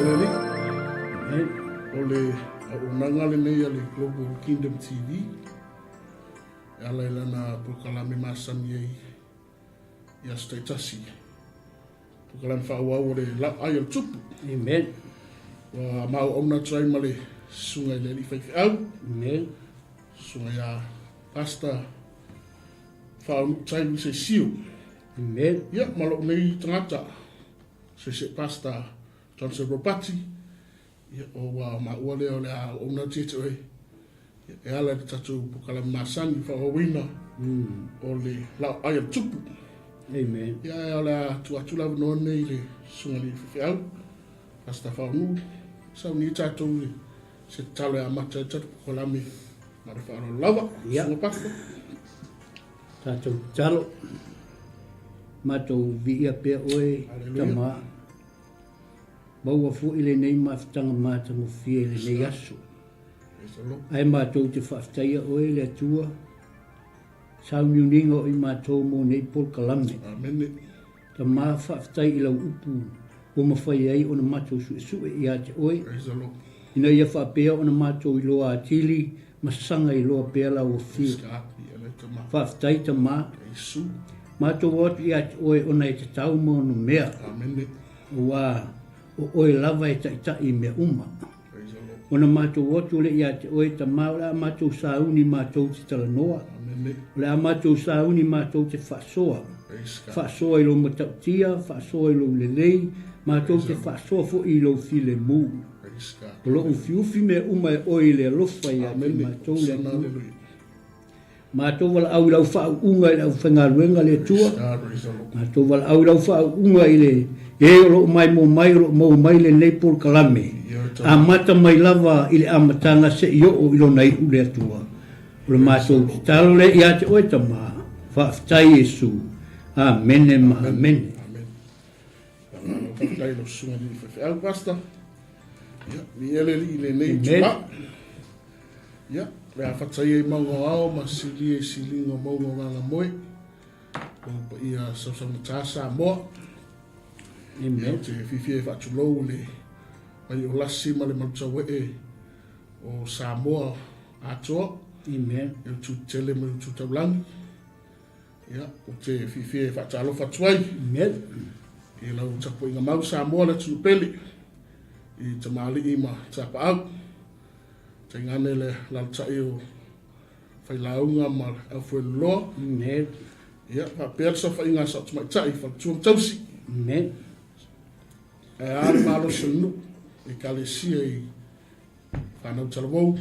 le Alii. Amen. O le auaunaga lenei a le Global Kingdom TV e ala i lana polokalame masani ai i aso taitasi. Polokalame faaauau o le Lau'ai o le Tupu. Amen. Ua ma auauna atu ai ma le susuga i le Alii Faifeau. Amen. Susuga ia Pastor Faaonu'utai Luisa Isiu. Amen. Ia, ma lou nei tagata, Associate Pastor Johnson Ropati, ia, o ua maua lea o le a auauna atu ia te oe, ia, e ala i le tatou polokalame masani faaauauina o le Lao'ai a le Tupu. Amen. Ia, ae o le a tuu atu le avanoa lenei i le Susuga i le Faifeau, Pastor Faaonu'u, sauni ai tatou i se tatalo e amata ai le tatou polokalame ma le faaaloalo lava. Ia. Susuga Pastor. Tatou tatalo. Matou viia pea oe, Tama. Maua foi lenei mafutaga matagofie i lenei aso. Ae matou te faafetaia oe le Atua, sauniuniga o i matou mo nei polokalame. Amene. Tama, faafetai i lau upu ua mafai ai ona matou suesue ia te oe, ina ia faapea ona matou iloa atili ma saga iloa pea lau afio. Faafetai Tama, matou o atu ia te oe ona e tatau ma ono mea, aua o oe lava e taitai i mea uma. Ona matou o atu lea ia te oe Tama, o le a matou sauni matou te talanoa, o le a matou sauni matou te faasoa, faasoa i lou matautia, faasoa i lou lelei, matou te faasoa foi i lou filemu. O lo o ufiufi mea uma e oe i le alofa ia te matou le Atua. Matou valaau i lau faauuga i le aufaigaluega le Atua. Matou valaau i lau faauuga i le e o lo o maimoa mai o lo o maua mai lenei polokalame. Amata mai lava i le amataga seia oo i lona iu le Atua. O le matou tatalo lea ia te oe Tama. Faafetai Iesu. Amene ma amene. Faafetai i lau susuga i le faifeau, Pastor. Ia, viia le Alii i lenei itula. Ia, le a fataia i mauga o ao ma silia i siliga o mauga o Gagamoe. O paia sausaugata Samoa. Amen. Ia, ou te fiafia e faatulou i le mai o lasi ma le malutauee o Samoa atoa. Amen. I utu tele ma utu taulagi. Ia, ou te fiafia e faatalofa atu ai. Amen. I lau tapuaiga mau Samoa le atunuu pele i tamalii ma tapaau. Tainane le lalatai o failauga ma le aufueloloa. Amen. Ia, faapea le saofaiga a Sao Tamaitai, Faletua ma Tausi. Amen. Ae a le malosi o le nuu, Ekalesia i Fanau Talavou.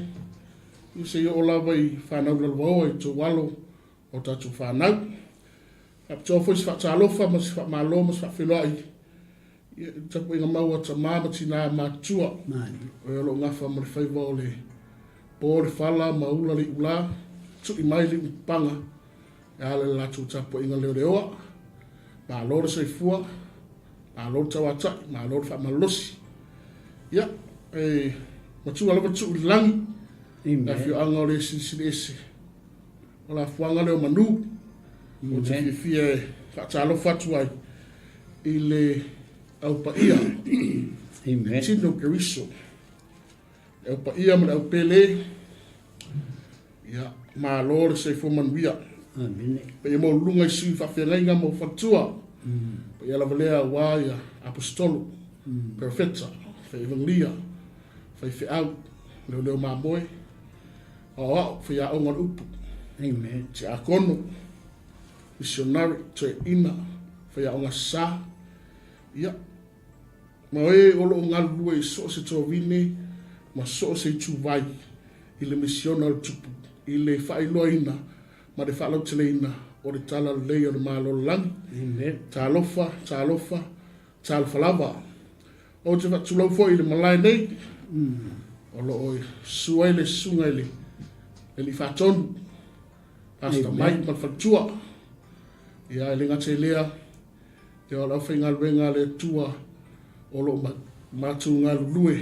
Ia se i oo lava i Fanau Lalovaoa i tou alo o tatou fanau. Faapitoa foi se faatalofa ma se faamalo ma se faafeiloai i le tapuaiga mau a tama ma tina matutua o e o lo o gafa ma le faiva o le po le fala ma ula le iulā, tui mai le iupaga e ala i le latou tapuaiga leoleoa. Malo le soifua, malo le tauatai, malo le faamalolosi. Ia, e matua lava tuu i le lagi, le afioaga o le Silisili Ese. O le afuaga lea o manu, ou te fiafia e faatalofa atu ai i le Au Paia, le tino Keriso, le Au Paia ma le Au Pele, ia, malo le soifua manuia. Amene. Paia maualuluga i sui faafeagaiga ma faletua. Paia lava lea aua ia aposetolo, perofeta, fai evangelia, faifeau, leoleo mamoe, Aoao, faiaoga o le upu. Amen. Tiakono, missionary, toeaina, faiaoga sa. Ia, ma e o lo o galulue i so o se tovine ma so o se ituvai i le misiona o le tupu, i le faailoaina ma le faalauteleina o le Tala Lelei o le Malo o le Lagi. Amen. Talofa, talofa, talofa lava. Ou te faatulou foi i le malae nei, o lo o susu ai le susuga i le Alii Faatonu, Pastor Mike ma le faletua. Ia, e le gata i lea, ia o le aufaigaluega a le Atua o lo o matou galulue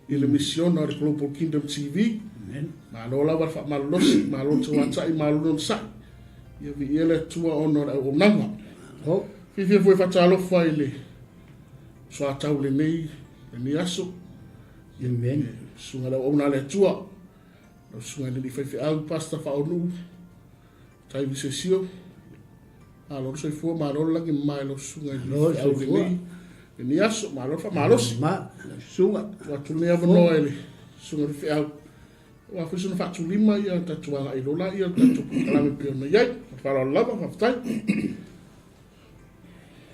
i le misiona o le Global Kingdom TV. Malo lava le faamalolosi, malo le tauatai, malo le onosai. Ia viia le Atua ona o le auaunaga. Fiafia foi e faatalofa i le soatau lenei lenei aso. Amen. Susuga le auauna a le Atua, lau susuga i le alii faifeau, Pastor Faaonuu, Tai Visesio, malo le soifua, malo le lagi mama i lau susuga i le Malo le faifeau soifua. lenei, lenei aso, malo le faamalosi. Ma, lau susuga. Tuu atu lenei avanoa i le susuga i le faifeau, aua foi sona faatulima ia tatou agai loa laia i le tatou polokalame e pei ona i ai. Ma le faaaloalo lava, faafetai.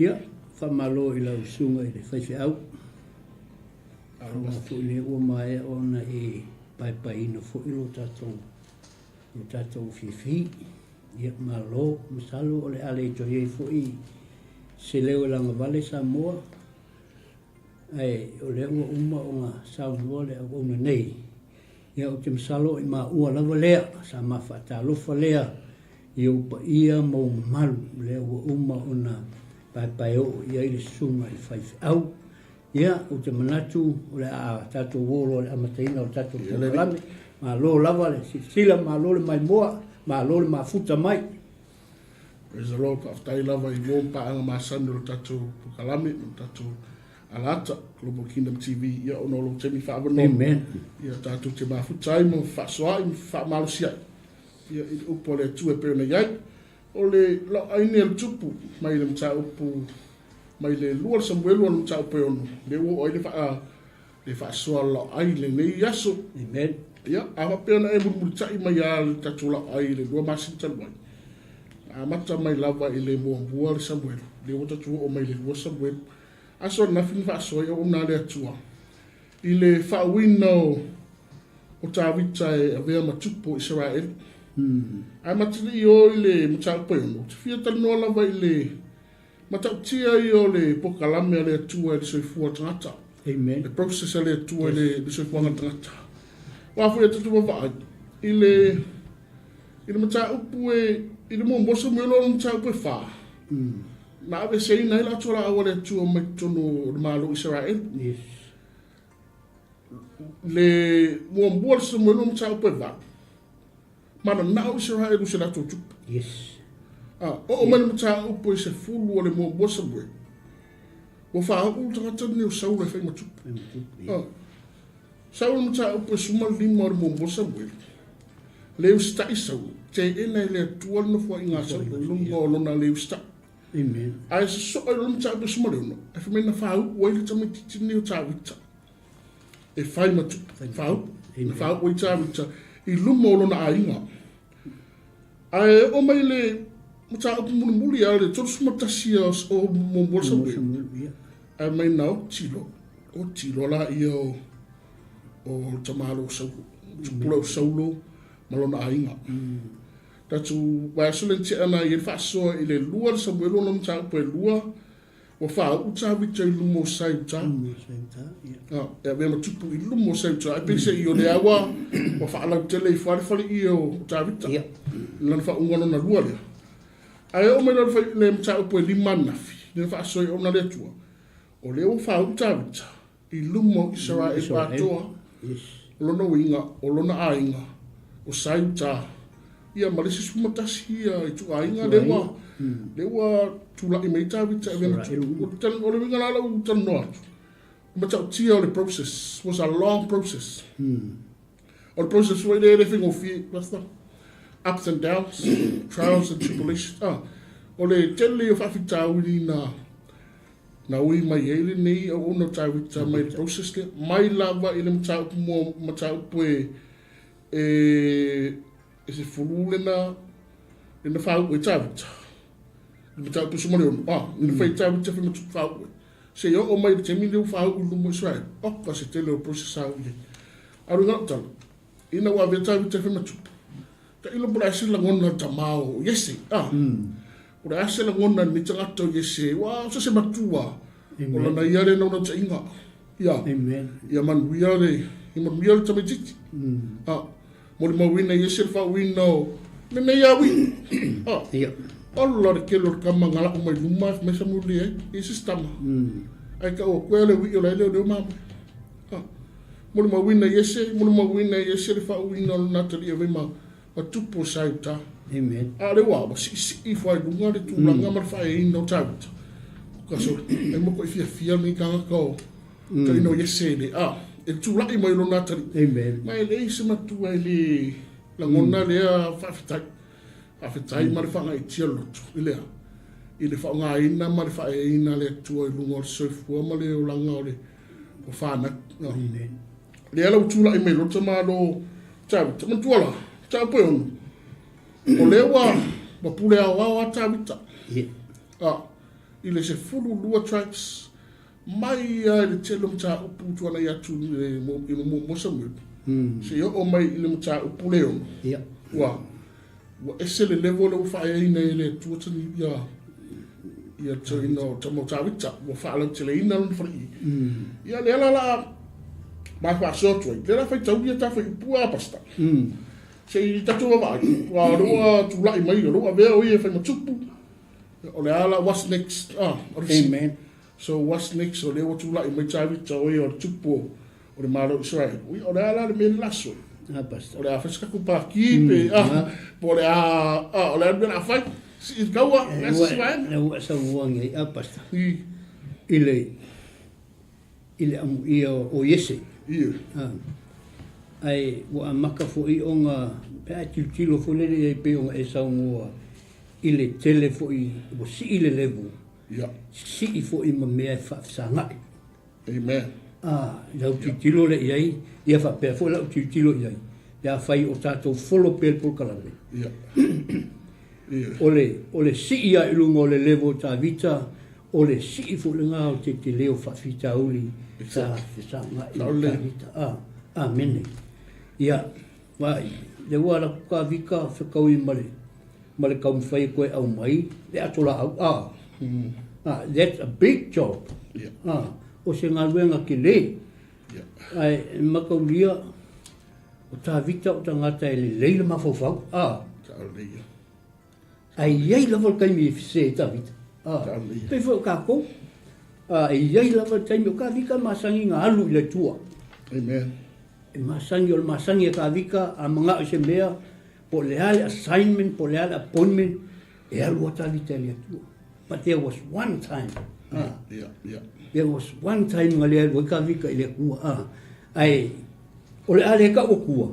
Ia, faamalo i lau susuga i le faifeau. Aua foi lea ua maea ona e paepaeina foi lo tatou lo tatou fiafi. Ia, malo, masalo o le a le toe i ai foi se leo e lagavale Samoa, ae o lea ua uma ona saunoa le auauna nei. Ia, ou te masalo o i maua lava lea, sa ma faatalofa lea i ou paia ma ou mamalu, lea ua uma ona paepaeoo i ai le susuga i le faifeau. Ia, ou te manatu o le a tatou o loa i le amataina o le tatou polokalame. Malo lava le silasila, malo le maimoa, malo le mafuta mai. Praise the Lord, faafetai lava i uo ma paaga masani o le tatou polokalame ma le tatou alata, Global Kingdom TV, ia ona o lou taimi faaavanoa. Amen. Ia tatou te mafuta ai ma faasoaai ma faamalosi ai ia i le upu a le Atua e pei ona i ai. O le laoaine a le tupu mai le mataupu mai le lua o le Samuelu o le mataupu e ono, lea ua oo ai le faa le faasoa laoai i lenei aso. Amen. Ia, a faapea ona e mulimulitai mai lava le tatou laoai i le 2 masina talu ai, na amata mai lava i le muamua le Samuelu, lea ua tatou oo mai i le lua Samuelu. Aso ananafi na faasoa ai auauna a le Atua i le faauiina o o Tavita e avea ma tupu o Isaraelu. Ae ma te le i o i le mataupu e ono, ou te fia talanoa lava i le matautia ia o le polokalame a le Atua i le soifua o le tagata. Amen. Le process a le Atua i le soifuaga o le tagata. Aua foi e tatou vaavaai i le i le mataupu e i le muamua Samuela o le mataupu e 4. Na aveeseina ai le atoalaau a le Atua mai totonu o le Malo o Isaraelu. Yes. Le muamua le Samuelu o mataupu e 8. Mananao Isaraelu i se latou tupu. Yes. Ah, oo mai le mataupu e 10 o le muamua Samuelu. Ua faauu le tagata lenei o Saula e fai ma tupu. Ah. Saula mataupu e 15 o le muamua Samuelu. Le usitai Saula, teena e le Atua le nofoaiga a Saula i luga o lona le usitai. Amen. Ae sosoo i lona mataupu e 16, ae fai mai na faauu ai le tamaitiiti lenei o Tavita e fai ma tupu. Faauu. Na faauu ai Tavita i luma o lona aiga. Ae oo mai le mataupu mulimuli a le 31 o muamua Samuelu. Ae mai na oti loa, oti loa laia o o tamalo o Saulo, tupula o Saulo ma lona aiga. Tatou vaiaso le tea na i ai le faasoa i le lua le Samuelu ona mataupu e lua, ua faauu Tavita i luma o Saiuta. Ah, e avea ma tupu i luma o Saiuta. Ai peiseai o lea ua ua faalautele ifo lava le faleie o Tavita. Lana faauuga lona lua lea. Ae oo mai loa le le mataupu e lima ananafi, lea na faasoa i ona le Atua, o lea ua faauu Tavita i luma o Isaraelu atoa. O lona uiga, o lona aiga, o Saiuta, ia ma le isi 11 ia ituaiga lea ua lea ua tulai mai Tavita e avea ma tupu. O le uiga la lau talanoa atu, o matautia o le process, was a long process. O le process foi lea e le faigofie, Pastor. Ups and downs, trials and tribulations. Ah, o le tele o faafitauli na na ui mai ai lenei auauna o Tavita mai le process lea, mai lava i le mataupu mua, mataupu e e e 10 lena lena faauu ai Tavita. Le mataupu e 16, ah, lena fai Tavita fai ma faauu ai. Seia oo mai i le taimi lea ua faauu i luma o Israel. Oka se tele o process sa ui ai. A o le uiga o lau tala, ina ua avea Tavita e fai ma tupu, tailo po o le a se lagona o le tama o Iese, ah, po o le a se lagona o lenei tagata o Iese, ua o se se matua, o lana ia lea naunautaiga, ia, ia manuia le, ia manuia le tamaitiiti. Ah, molimauina Iese le faauuina o lenei aui. Ah, ola le kele o le tama na la'u mai luma fai mai Samuelu leai, e se isi tama. Ae tau atu ai le ui'i o la e leoleo mamoe. Ah, molimauina Iese, molimauina Iese le faauuina o lona atalii e avea ma ma tupu o Sauta. Amen. A o lea ua ua siisii ifo ai luga le tulaga ma le faaeaina o Tavita. Ka so, ai matuai fiafia lenei tagata o. Toeaina o Iese le, a, e tula'i mai lona atalii. Amen. Ma e leai se matua e le lagona lea faafetai. Faafetai ma le faagaeetia o le loto, i le a? I le faaaogaina ma le faaeaina a le Atua i luga o le soifua ma le olaga o le o fanau. Amen. Lea la ua tulai mai loa le tamālo Tavita. Manatua la, mataupu e ono, o lea ua, ua pule aoao a Tavita. Yeah. A, i le 12 tribes, mai lava i le tele o mataupu tuanai atu i le muamua Samuelu, seia oo mai i le mataupu le ono, ua, ua ese le level lea ua faaeaina e le Atua tani, ia, ia toeaina o tama o Tavita, ua faalauteleina lona faleie. Ia lea la o le a ma faasoa atu ai, lea la faitaulia ta fuaiupu a Pastor. Se i tatou vaavaai, aua o lea ua tulai mai, o lea ua avea o ia e fai ma tupu, o le a la, what's next? Ah, o le fesili. Amen. So what's next? O lea ua tulai mai Tavita o ia o le tupu o le Malo o Israel. Ui, o le a la le mea le laso? Ah, pastor. O le a fai se tatou paki pe, ah, po o le a, ah, o le a le mea o le a fai? Sii le taua, o le a se isi vaega? Le ua saunoa ai, ah, pastor. I. I le, i le amuia o Iese. Ie. Ah. Ae ua amata foi ona, pe a e tilotilo foi lele i ai pei ona e saunoa i le tele foi ua sii le level. Ia. Sii foi ma mea e faafesagai. Amen. A, i lau tilotilo lea i ai, ia faapea foi lau tilotilo i ai, pe afai o tatou follow pea le polokalame. Ia. Ia. O le, o le sii lava i luga o le level o Tavita, o le sii foi lena o te tele o faafitauli sa fesagai ma Tavita. A, amene. Ia, vaai, lea ua alu atu Tavita fetaui ma le, ma le taumafai e toe aumai le ato laau, a, a, that's a big job. Yeah. A, o se galuega tele. Yeah. Ae mataulia, o Tavita o tagata e lelei le mafaufau, a. Talia. Ae i ai lava le taimi e fese ai Tavita. A, Talia. pei foi o tatou, a, e i ai lava le taimi o Tavita e masani na alu i le Atua. Amen. E masani, o le masani a Tavita, a manao i se mea, Po o le a le assignment, po o le a le appointment, e alu lava Tavita i le Atua. But there was one time, ah, yeah, yeah. There was one time na le alu ai Tavita i le Atua, ah. Ae, o le a le tau Atua,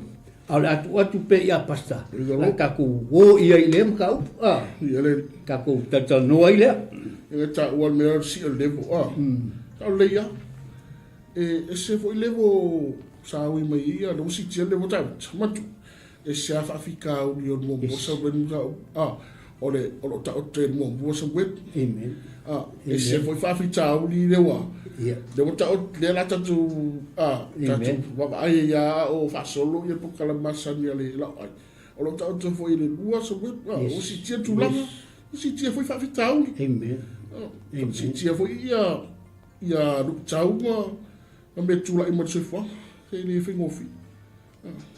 a o le a tuu atu pea ia Pastor, a tatou o i ai i lea mataupu, ah. Ia le. Tatou talatalanoa ai lea. Ia taua le mea o le sii o le level, ah. Tau lelei lava. E ese foi level sa ui mai ia, le ua siitia le level Tavita, matu. E se a faafitauli o le muamua sa wen a o le o lo taoto e le muamua sa wen. Amen. A e se foi faafitauli le ua. Le ua taoto le la tatou a tatou vaavaai ia o faasolo ia polokalame masani a le laoai. O lo taoto foi le lua sa wen. A ua siitia tulaga. Ua siitia foi faafitauli. Amen. Ua siitia foi ia ia luitau ma mea tulai mai le soifuaga. E le faigofie.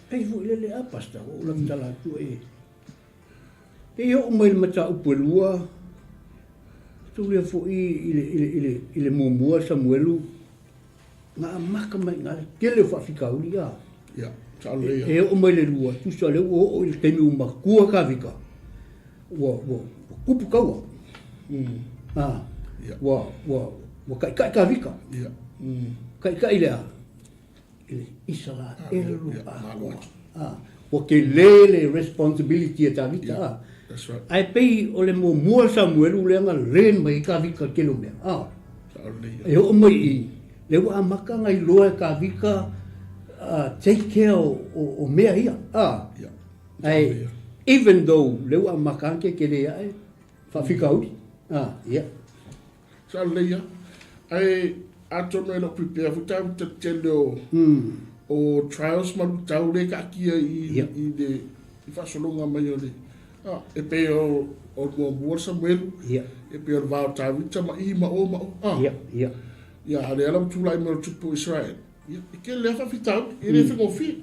Pei foi lele a Pastor, ua ou lagatala atu e. Pei e oo mai le mataupu e lua, tulia foi i le, i le, i le, i le muamua Samuelu, na amata mai ina le tele o faafitauli a. Ia, saolelei E, e oo mai le lua, tusa lea ua oo i le taimi ua matua Tavita, ua, ua, ua tupu taua. A, Ia. ua, ua, ua taitai Tavita. Ia. Taitai le a? I le Isaraelu atoa. Ua tele le responsibility a Tavita. Yeah, that's right. Ae pei o le muamua Samuelu lea na learn mai ai Tavita i le tele o mea. E oo mai i, lea ua amata ona iloa e Tavita take care o mea ia. Yeah. Ae even though lea ua amata ona tetele ae, faafitauli. Yeah. Sa lelei lava. Ae atonu e le o prepare foi tatou i le tele o o trials ma luitau lea e taatia i i le i faasologa mai o le a e pei o o le muamua le Samuelu e pei o le va o Tavita ma i ma o ma o a ia a lea la ua tulai mai o le tupu o Israel ia e tele lava faafitauli e le faigofie.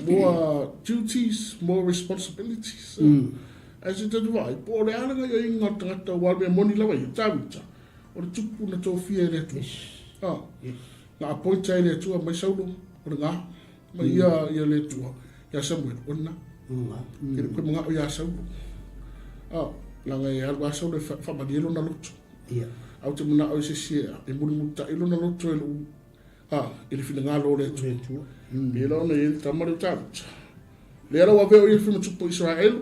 More duties, more responsibilities. Ae se tatou vaai, po o le a le gaioiga o le tagata aua o le mea moni lava ia, Tavita, o le tupu na tofia e le Atua. Na appoint ai e le Atua mai Saulo, o lena, mai ia, ia le Atua, ia Samuel, o lena. Ke le koe manao ia Saulo. Leaga e alu lava Saulo e faamalie lona loto. Ae ou te manao i se isi e mulimulita'i lona loto i lou, a, i le finagalo o le Atua. Pei la ona i ai le tama lea o Tavita. Lea la ua avea o ia e fai ma tupu o Isaraelu.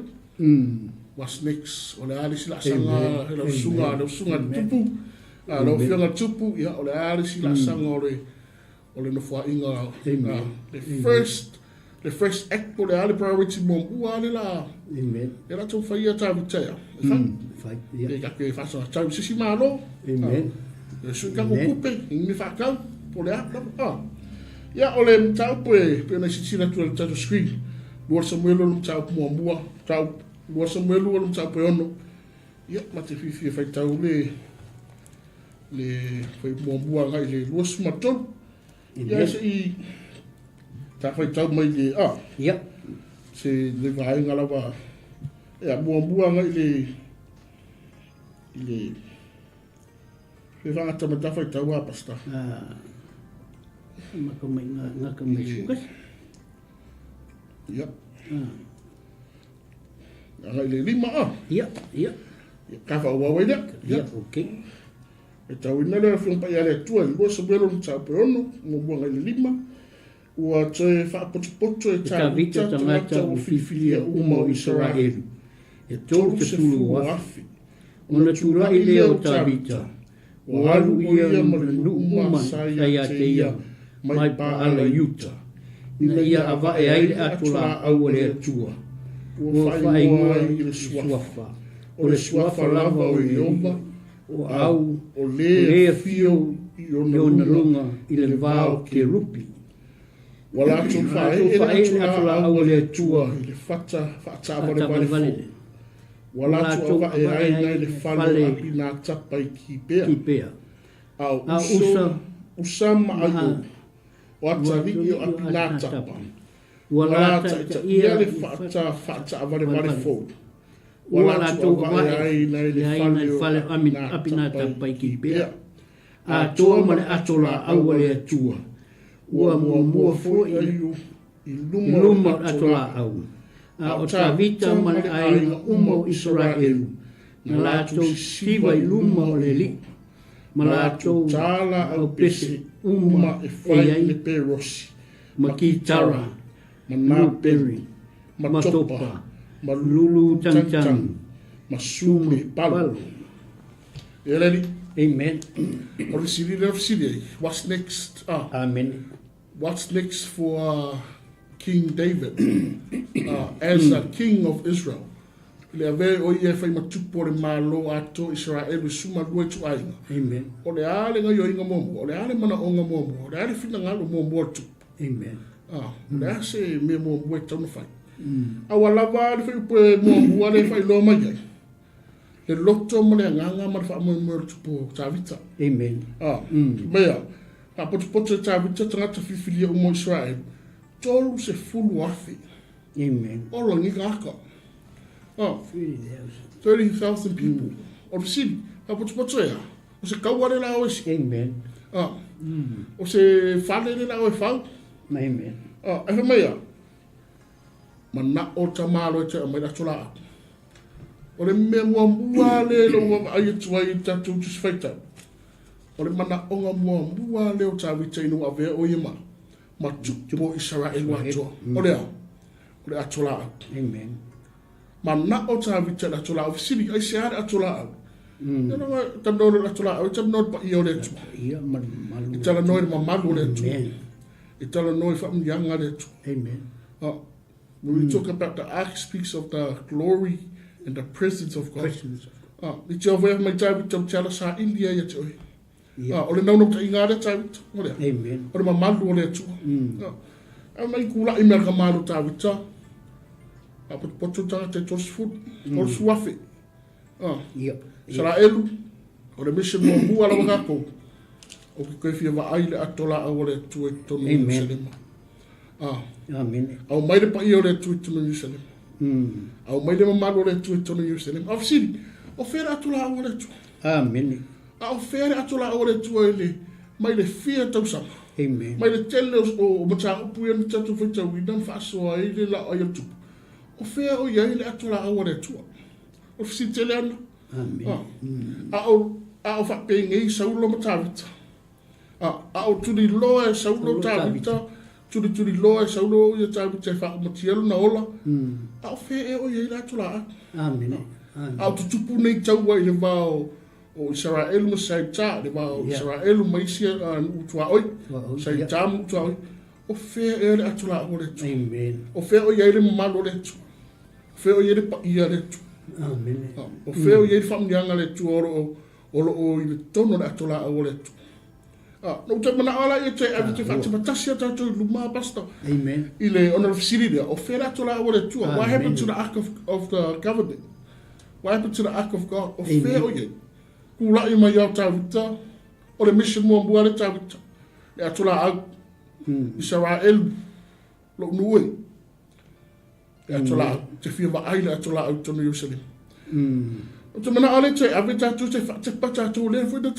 What's next? O le a le isi laasaga e lau susuga, lau susuga i le tupu, a, lau afioga i le tupu, ia, o le a le isi laasaga o le, o le nofoaiga, a, le first, le first act po o le a le priority muamua lea la, Amen. Lea la tau fai ia Tavita ia. E fai. Fai, ia. E ka ke faasagatau i se isi Malo. Amen. E sui tatou tupe, i ni mea faatau, po o le a lava. Ah. Ia, o le mataupu e pei ona i silasila atu i le tatou screen, 2 Samuelu o le mataupu muamua, mataupu, 2 Samuelu o le mataupu e 6. Ia, ma te fiafia e faitau le, le fai muamua agai i le 23. Ia, se i ta faitau mai le, ah, Ia. se le vaega lava, ia, muamua agai i le, i le, Fe whangata mai ta whaitau a pastor. Ah, maka mai nga ngaka mai sukas. Ia. Ah. Agai le lima a. Ia, ia. Ka wha uawa lea. Ia, okay. E tau ina lea whiong pai ale atua i lua Samuelo no tau pe ono, ngō mua ngai le lima. Ua toe faapotopoto e Tavita tagata ua filifilia uma o Isaraelu, e 30,000. Ona tulai lea o Tavita, ua alu ia ma le nuu uma sa ia te ia mai Paala i uta, ina ia avae ai le ato laau a le Atua, ua faaigoa ai i le Suafa, o le Suafa lava o Ieova, o au, o lē afio i ona luga i le va o Kerupi. Ua latou faaee le ato laau a le Atua i le fata faataavalevale fou. Ua latou avae ai nai le fale o Apinatapa i Kipea. A o Usa, Usa ma Aio, o atalii o Apinatapa, Ua ua la taitaia le fata faataavalevale fou. Ua latou avae ai nai le fale o Apinatapa i Kipea, atoa ma le ato laau a le Atua, ua muamua foi i luma o le ato laau. A o Tavita ma le aiga uma o Isaraelu, na latou siva i luma o le Alii, ma latou aupese uma e e fai ai le perosi, ma kitara, ma luperi, ma ma topa, topa, ma lulu tagitagi, ma sume palo. Palo. Ia le Alii. Amen. O le fesili lea o fesili ai, what's next? Ah. Amen. What's next for King David as a king of Israel? I le avea o ia e fai ma tupu o le Malo atoa o Isaraelu e 12 ituaiga. Amen. O le a le gaioiga muamua? O le a le manaoga muamua? O le a le finagalo muamua o le tupu? Amen. Ah, o le a se mea muamua e tatau ona fai? A ua lava le fuaiupu e muamua lea e faailoa mai ai, le loto ma le agaga ma le faamoemoe o le tupu o Tavita. Amen. Ah, mea, faapotopoto e Tavita tagata filifilia uma o Isaraelu, 30,000. Amen. Ola ngiga aka. Ah, 30,000. 30,000 people. O le fesili, faapotopoto e a? O se kaua le la o esi. Amen. Ah, o se fale le la o e fau. Amen. Ah, e fai mai a, manao tamalo e te aumai le ato laau. O le mea muamua lea i lou vaavaai atu ai i le tatou Tusi Faitau, o le manaoga muamua lea o Tavita ina ua avea o ia ma, ma tupu o Isaraelu atoa. O le a? O le ato laau. Amen. Manao Tavita i le ato laau. Fesili, aisea le ato laau? Ia lava, talanoa i le ato laau, e talanoa i le paia o le Atua. Paia ma le mamalu. E talanoa i le mamalu o le Atua. Amen. E talanoa i faamanuiaga a le Atua. Amen. Ah, when we talk about the ark, speaks of the glory and the presence of God. Presence of Ah, i te awea mai Tavita o te ala sa ili ai ia te oe. Yeah. Ah, o le naunautaiga lea Tavita, o lea. Amen. O le mamalu o le Atua. Ah, a mai kula'i mea ka malu Tavita. A potopoto tagata e 30, 30,000. Ah, Yeah. Isaraelu, o le mission muamua lava tatou. O ke koe fia vaai le ato laau o le Atua i totonu o Amen. Ierusalema. Ah, Amen. aumai le paia o le Atua i totonu o Ierusalema. Aumai le mamalu o le Atua i totonu o Ierusalema. A o fesili, o fea le ato laau o le Atua? Amen. A o fea le ato laau o le Atua i le, mai le fia tausaga? Amen. Mai le tele o mataupu ia na tatou faitauina ma faasoa ai le laau ai o le tupu. O fea o i ai le ato laau a le Atua? O le fesili tele ana. Amen. Ah. A o A o faapenei Saulo ma Tavita. A o tuliloa e Saulo Tavita, tulituliloa e Saulo ia Tavita e faaumatia lona ola. A o fea ea o i ai le ato laau? Amene. A o tutupu nei taua i le va o Isaraelu ma Saita, le va o Isaraelu ma isi nuu tuaoi, Saita ma nuu tuaoi. O fea ea le ato laau o le Atua? Amen. O fea o i ai le mamalu o le Atua? O fea o i ai le paia o le Atua? Amene. O fea o i ai le faamanuiaga a le Atua o lo o i le totonu o le ato laau o le Atua? Na ou toe manao lava ia toe ave toe faatematasi a tatou i luma, Pastor. Amen. I le, ona o le fesili lea, o fea le ato laau o le Atua? What happened to the ark of the covenant? What happened to the ark of God? O fea o i ai? Kula'i mai ao Tavita, o le mission muamua le Tavita, le ato laau. Isaraelu, lou nuu e. Le ato laau, te fia vaai le ato laau i totonu o Ierusalema. Ou te manao lea toe ave tatou te faatepa tatou lea foi na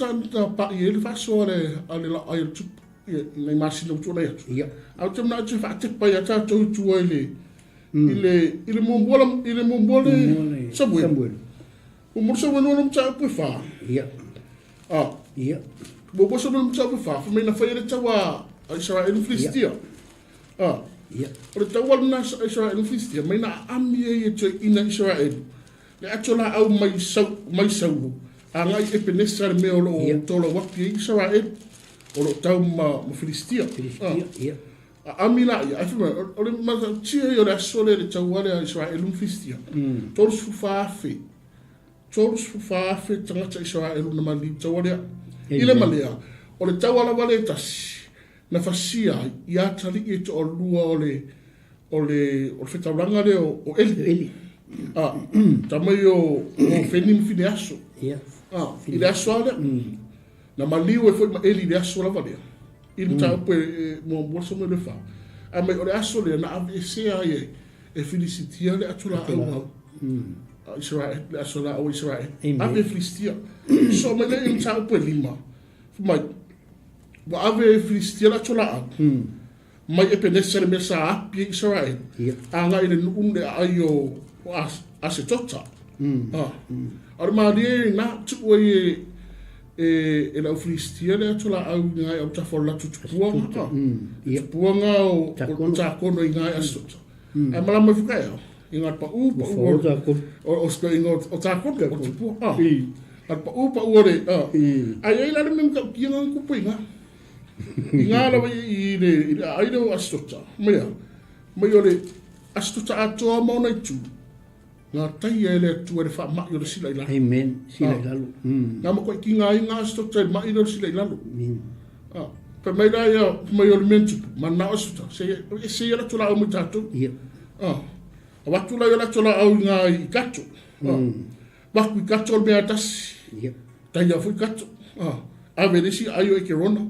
pa'i ai le faasoa a le laai o le tupu i nai masina ua tuanai atu. Ae ou te manao toe faatepa ia tatou i tua i le i le muamua i le muamua le Samuelu. Muamua Samuelu ona mataupu e 4. Muamua Samuelu mataupu e 4, fai mai na faia le taua a Isaraelu ma Filistia. O le taua lena a Isaraelu ma Filistia, mai na aami ai e toeaiina Isaraelu le ato laau mai mai Saulo agai i Epenesa, le mea o lo o tolau atu ai Isaraelu o lo o tau ma Filistia. Aami la ia, ai fai mai, o le matautia ia o le aso lea le taua lea a Isaraelu ma Filistia, 34,000, 34,000 tagata Isaraelu na maliliu taua lea. I le malea, o le taua lava lea e tasi, na fasia ai ia atalii e toalua o le o le o le fetaulaga lea o Eli. Tama ia o Feni ma Fineaso. I le aso lava lea. Na maliu ai foi ma Eli i le aso lava lea. I le mataupu e muamua Samuelu e 4. Ae mai o le aso lea na aveesea ai e Filisitia le ato laau a Israel, le aso laau a Israel. Ave e Filisitia. So mai lea i le mataupu e 5. Fai mai, ua ave e Filistia le ato laau mai Epenesa le mea sa api ai Israel, agai i le nuu le aai o Asetota. A o le malie i na, tuu ai e le au Filistia le ato laau i ngai autafa o le latou tupuaga. Tupuaga o Takono i ngai Asetota. Ae malama ifo ka ea, i ngā pa'u pa'u o o Takono, o tupua. A pa'u pa'u o le, ai ai la le mea matautia ngā kupu i ngā. I ngā lawa i le aai lea o Asetota, mai a, mai o le Asetota atoa ma ona itu, ngā taia e le Atua i le faama'i o le sila i lalo. Amen. Sila i lalo. Ngā makuai ki ngā i ngā Asetota i le ma'i lea o le sila i lalo. Fai mai la ia, fai mai o le mea na tupu, manao Asetota, se e se ia latou laau mai tatou. A watu la ia latou laau i ngā i kato. Waku i kato o le mea e tasi. Taia foi kato. Ave le isi ai o Ekerona,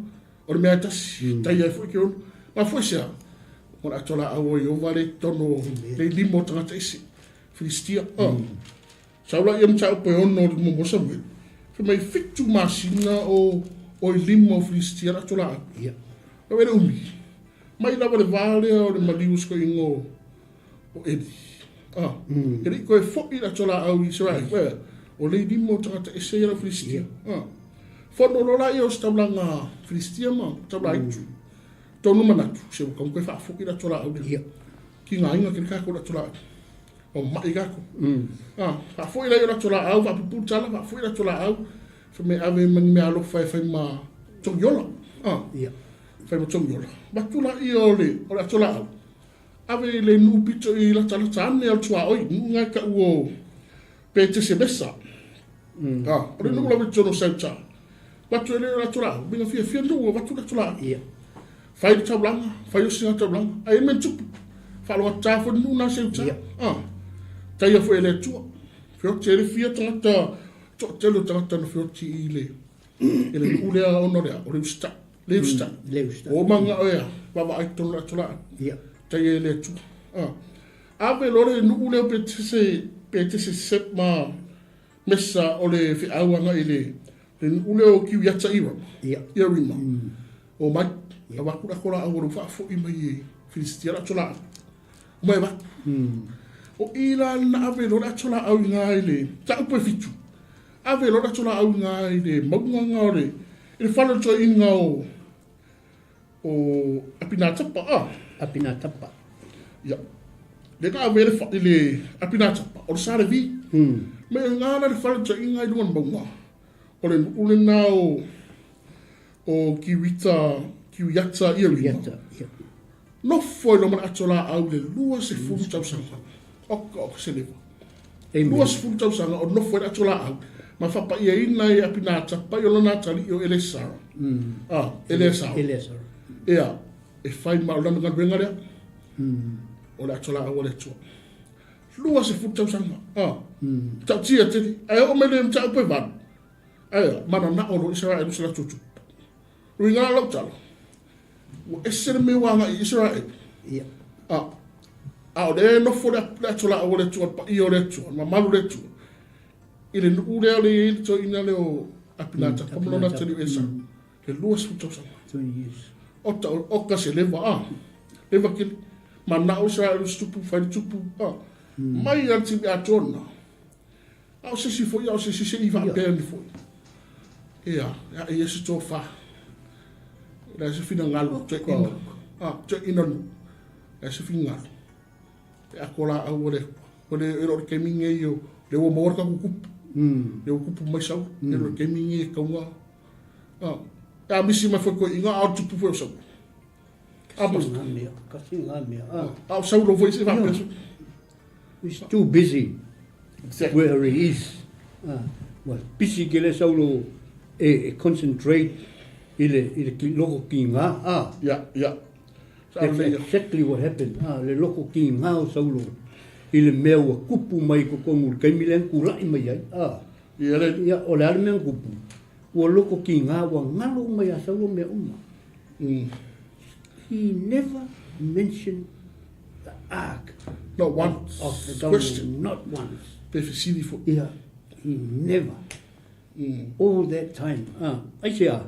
o le mea e tasi. Taia foi Ekerona. Ma foi sea, o le ato laau o Iova le tono le lima o tagata ese. Filistia. Sau la ia mataupu e 6 o le muamua Samuelu. Fai mai 7 masina o i lima o Filistia le ato laau. Lau e le umi. Mai lava le va lea o le maliu o sikoiga o Eli. E le i koe foi le ato laau i Israel. O le lima o tagata ese ia lau Filistia. Fono loa la ia o se taulaga Filistia ma taulaga itu. Tonu manatu, se ua kamuka e faafoi le ato laau lea. Ki ngā inga ke le kako le ato laau. O mai kako. Faafoi la ia o le ato laau, faapupu tala, faafoi le ato laau. Fai mai ave ma ni mea alofa e fai ma togiola. Fai ma togiola. Watu la ia o le ato laau. Ave i le nuu pito i latalata ane o le tuaoi, nuu ngai ka ua o Petesemesa. O le nuu lava i totonu o Sauta. Watu e le o le ato laau, minga fiafia nuu o watu le ato laau. Fai le taulaga, fai osi ngā taulaga. Ai e mea tupu, whaaloga tā foi nuu nā Sauta. Taia foi e le Atua. Feoti e le fia tagata, toatele o tagata na feoti i le nuu lea ona o lea, o le usta. Le usta. Le usta. O manga o ea, vava ai tonu le ato laau. Taia e le Atua. Ave loa le nuu lea pe tese sep ma mesa o le feauanga i le nuu lea o Kiwiata Iwa. Ia rima. O mai, a waku la kola au o le faafoi mai e Filistia le ato laau. O mai waku. O i la na ave loa le ato laau i ngā i le taupu e 7. Ave loa le ato laau i i le mauga nga o le i le fale o le toeaina o o Apinatapa a. Apinatapa. Ia. Le na ave le i le Apinatapa o le Salevi. Me nga la le fale o le toeaina i luga o le mauga. O le nuu lena o o Kiwita Kiwiata Ierima. Ia. Nofo i loma le ato laau i le 20 tausaga. Oka oka se leva. Amen. 20 tausaga o nofo i le ato laau. Ma faapa'iaina e Apinatapa i o lona atalii o Eleasara. Ah, Eleasara. Eleasara. Ia, e fai ma o lana galuega lea. O le ato laau a le Atua. 20 tausaga. Ah. Ta'utia tele. Ae oo mai le mataupu e 8. Ae mananao loa Isaraelu i se latou tupu. Luiga la lau tala. Ua ese le mea ua agai i Isaraelu. Ia. Ah. A o lea e nofo le ato laau a le Atua, le paia o le Atua, le mamalu o le Atua. I le nuu lea le i ai le toeaina lea o Apinatapa ma lona atalii o Eleasara. Le 20 tausaga. 20 years. Oka, oka se leva, ah. Leva kele. Manao Isaraelu i se tupu, fai le tupu, ah. Mai lava le taimi atoa lena. A o se isi foi, a o se isi se i faapea ane foi. Ia, e ae ai se tofa. E leai se finagalo, toeaina. Ah, toeaina nuu. E leai se finagalo. E ako laau a le Atua. O le, e le o le taimi lenei o, lea ua maua le tatou tupu. Lea ua tupu mai Saulo. E le o le taimi lenei e tatau ona, ah, e amisi mai foi toeaiina, a o le tupu foi o Saulo. A, Kasi ngā mea, kasi ngā mea. Ah. a o Saulo foi se faapea su. He's too busy Exactly. where he is. Ah, ua busy tele Saulo e, e concentrate i le, i le loko kiga. Ah, Ia, ia. Sa that's lelei ia. exactly what happened. Ah, le loko kiga o Saulo i le mea ua kupu mai i totonu i le taimi lea na tula'i mai ai. Ah, Ia le. ia, o le a le mea na kupu? Ua loko kiga, ua galo uma iā Saulo mea uma. He never mentioned the ark Not once. of the Question. covenant, not once. Pe fesili foi. Ia, he never. All that time. Ah, aisea,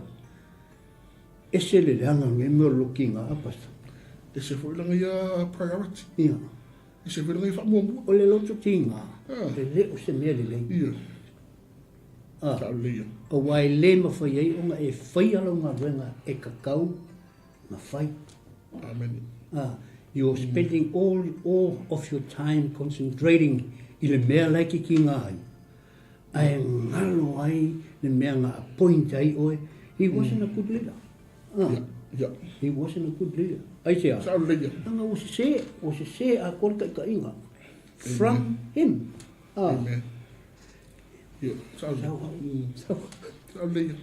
ese le leaga o lenei mea o le loko kiga, a Pastor? Ese foi lana ia priority. Ia. Ese foi lana ia faamuamua. O le loto kiga, Ah. e le o se mea lelei. Ia. Ah. Sa lelei ia. Auā e lē mafai ai ona e faia lau galuega e tatau ona fai. Amene. Ah, you're spending all, all of your time concentrating i le mea la e kikiga ai, ae galo ai le mea na appoint ai oe. He wasn't a good leader. Ah, Ia, ia. he wasn't a good leader. Aisea? Sa lelei ia. Leaga ua sesē, ua sesē atoa le taʻitaʻiga from him. Ah. Amen. Ia, sa lelei. Sau au. Sau. Sa lelei ia.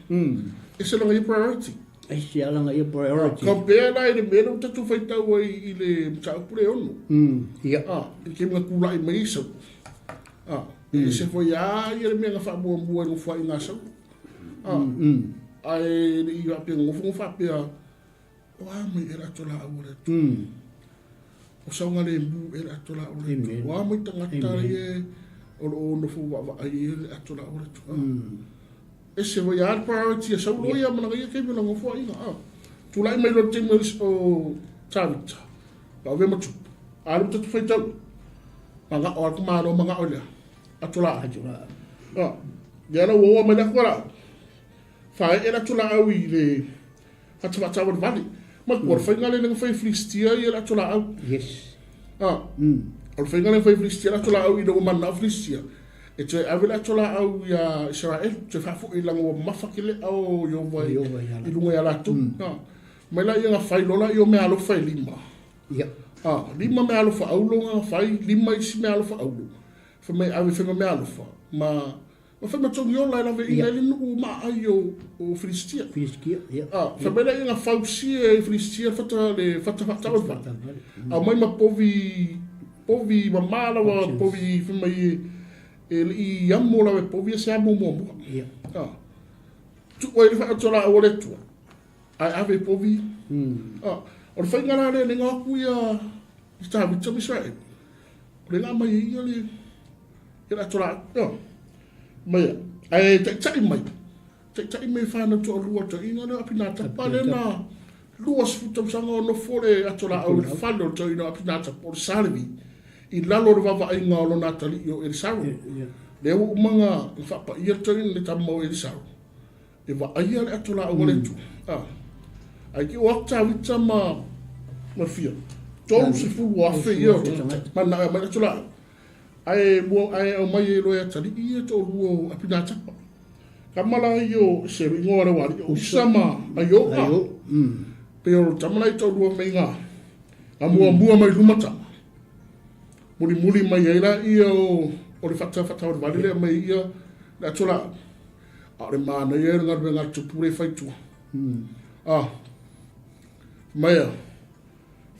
Ese lana ia priority. Ese lana ia priority. Compare la i le mea lea ua tatou faitau ai i le mataupu le 6. Ia. Ah, i le taimi na tula'i mai ai Saulo. Ah, e ese foi lava ia le mea na faamuamua i le nofoaiga a Saulo. Ah, ae le i faapea nonofo faapea, o a mai ea le ato laau a le Atua. O saogalemu ea le ato laau a le Atua. Amen. O a mai tagata Amen. ia o loo nofo vaavaai ai le ato laau a le Atua. Ese foi lava le priority a Saulo ia ma lana ia taimi o lana nofoaiga. Ah, tula'i mai loa i le taimi o Tavita, ma avea ma tupu. A lea ua tatou faitau, mana'o lava le tamāloa mana'o i le ato laau. Ato laau. Ah, ia la ua oa mai le ato laau. Faaee le ato laau i le fatafaataualevale. Matua o le faiga lea na fai e Filistia ia le ato laau. Yes. Ah, o le faiga lea na fai e Filistia le ato laau ina ua mananao Filistia e toe ave le ato laau iā Isaraelu, toe faafo'i leaga ua mamafa kele'a o Ieova i Ieova ia i luga iā latou. Ah, mai laia na fai loa laia o meaalofa e lima. Ia. Ah, lima meaalofa aulo na fai, lima isi meaalofa aulo. Fai mai ave e fai ma meaalofa ma ma fai ma togi ola e laveaiina ai le nuu maa'ai o o Filistia. Filistia, ia. Ah, fai mai laia na fausia e Filistia le fata le fata faataualevale. Aumai ma povi povi mamā lava povi fai mai e e le'i amo lava e povi ia se amo muamua. Ia. Ah, tuu ai le faaotolaau a le Atua ae ave i povi ia. Ah, o le faiga la lea e le atu ia i Tavita ma Isaraelu, o le na aumai ai ia le ia le ato laau. Ioe. Mai ia, ae taita'i mai, taita'i mai e fanau toalua toeaina lea o Apinatapa lea na 20 tausaga o nofo le ato laau i le fale o le toeaina o Apinatapa o le Salevi i lalo o le vaavaaiga o lona atalii o Elisaro. Lea ua uma ona faapaia le toeaina le tama o Elisau, e vaaia le ato laau a le Atua. A. Ae te i o atu Tavita ma ma fia, 30,000 ia o tagata, mananao e aumai le ato laau. Ae mua ae aumai ai loa e atalii ia toalua o Apinatapa. Tama la ia o se igoa o le ualii o Usa ma Aio. Aio. Pei o tama la ia toalua mai ga ga muamua mai luma tama. Mulimuli mai ai laia o, o le fata faataulevale lea mai ia le ato laau. A o le manaia le galuega a le tupu le e fai tua. A, mai a,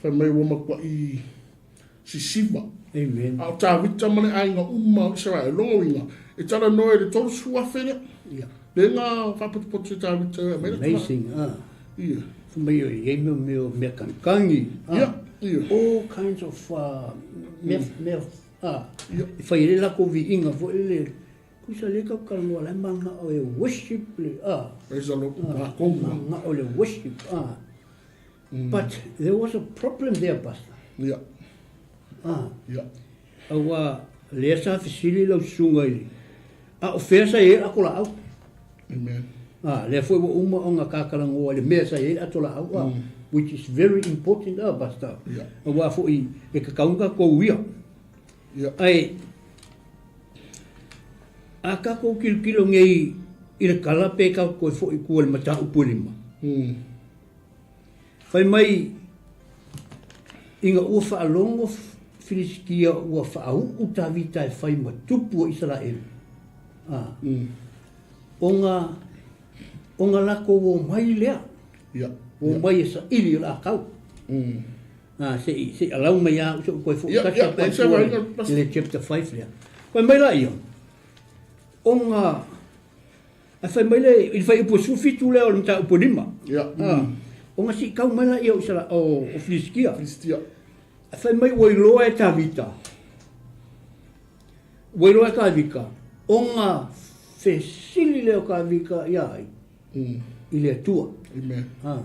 fai mai ua matuai sisiva. Amen. A o Tavita ma le aiga uma o Isaraele, lona uiga, e talanoa i le 30,000 lea. Yeah. Lea na faapotopoto e Tavita e aumai le ato laau. Amazing, ah. Ia. Fai mai e i ai mea mea mea kanikani, ah. Ia, ia. All kinds of mea, mea, ah. Ia. E fai ai le latou viiga foi lele, tusa lea tatou talanoa la e mananao e worship le, ah. Praise the Lord, matou. Mananao le worship, ah. But there was a problem there, Pastor. Ia. Ah. Ia. Aua lea sa fesili lau susuga i le, a o fea sa i ai le ato laau? Amen. Ah, lea foi ua uma ona tatalanoa i le mea sa i ai le ato laau, ah, which is very important, ah, Pastor. Yeah. Aua foi e tatau ona tatou uia. Yeah. Ae, a tatou tilotilo nei i le tala pe tatou toe foi i tua i le mataupu e 5. Fai mai, ina ua faalogo Filisitia ua faauu Tavita e fai ma tupu o Isaraelu, a, ona, ona latou omai lea, omai e saili i o le a kau. A, se i, se i alau mai lava au se i ou toe foi tasi atu i tua i le chapter 5 lea. Fai mai laia, ona Ae fai mai le, i le fuaiupu e 17 lea o le mataupu e 5. Ia. Ah, ona siitau mai laia o Isara, o, o Filistia. Filistia. Ae fai mai ua iloa e Tavita, ua iloa e Tavita, ona fesili lea o Tavita ia ai, i le Atua. Amen. Ah.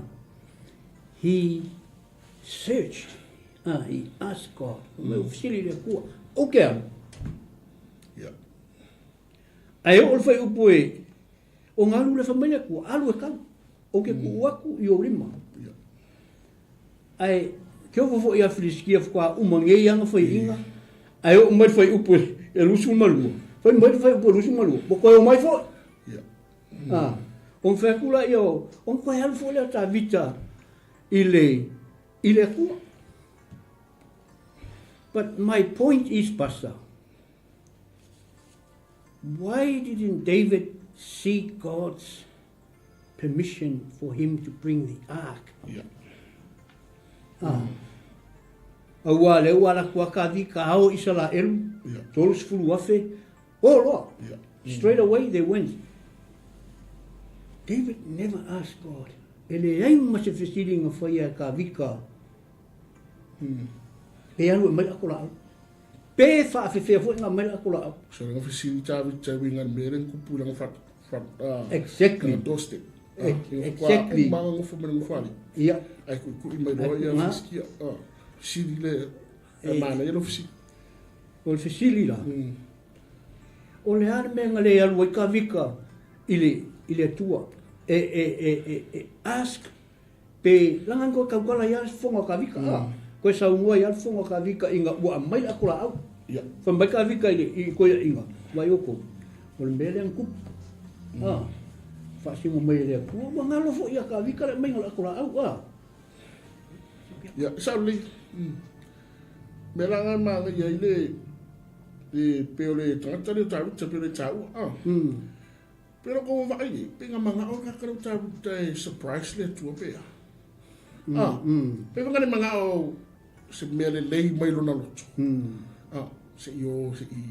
He searched, ah, he asked God. Mai ua fesili i le Atua, ou te alu. Ia. Ae oo le fuaiupu e, o galu le fai mai le Atua, alu e kau, ou te tuu atu i ou lima. Ae ke ofo foi ia Filisitia faatoa uma nei ana faiaiga, ae oo mai le fuaiupu e 22, fai mai le fuaiupu e 22, ua toe omai foi. Ah, ona fai atu laia, ona toe alu foi lea o Tavita i le, i le Atua. But my point is, Pastor, Why didn't David seek God's permission for him to bring the ark? Yeah. Ah. Aua lea ua alu atu lava Tavita ao Isaraelu, 30,000, o loa. Yeah. Straight away they went. David never asked God. E leai ma se fesili na faia e Tavita. Pe alu e aumai le ato laau. Pe faafefea foi ona aumai le ato laau. So langa fesili Tavita e uiga i le mea lea na tupu i lana front, front, Exactly. lana doorstep. Exactly. Uma nofo mai le nofoalii. Ia. Ae kuikui mai loa ia Filistia. Fesili le, e manaia lou fesili. O le fesili la, o le a le mea na le alu ai Tavita i le, i le Atua e, e, e, e, e ask Pe langa koe tautala ia le fofoga o Kavika, a, koe saunoa ia le fofoga o Kavika ina ua aumai le ato laau. Ia. Fai mai Kavika i le i koeaiga, vaai outou, o le mea lea na tupu. A, faasino mai e le Atua, ua galo foi ia Kavika le aumaiga o le ato laau, a. Ia, e sao lelei. Mea la na manaia ai le, le pei o le tagata lea o Tavita pei o le taua, a. Pe loko ua vaai nei, pe nga manao ka ka ta ta surprise le Atua pe a. Ah, pe nga le manao se mea lelei mai lona loto. Ah, se i o se i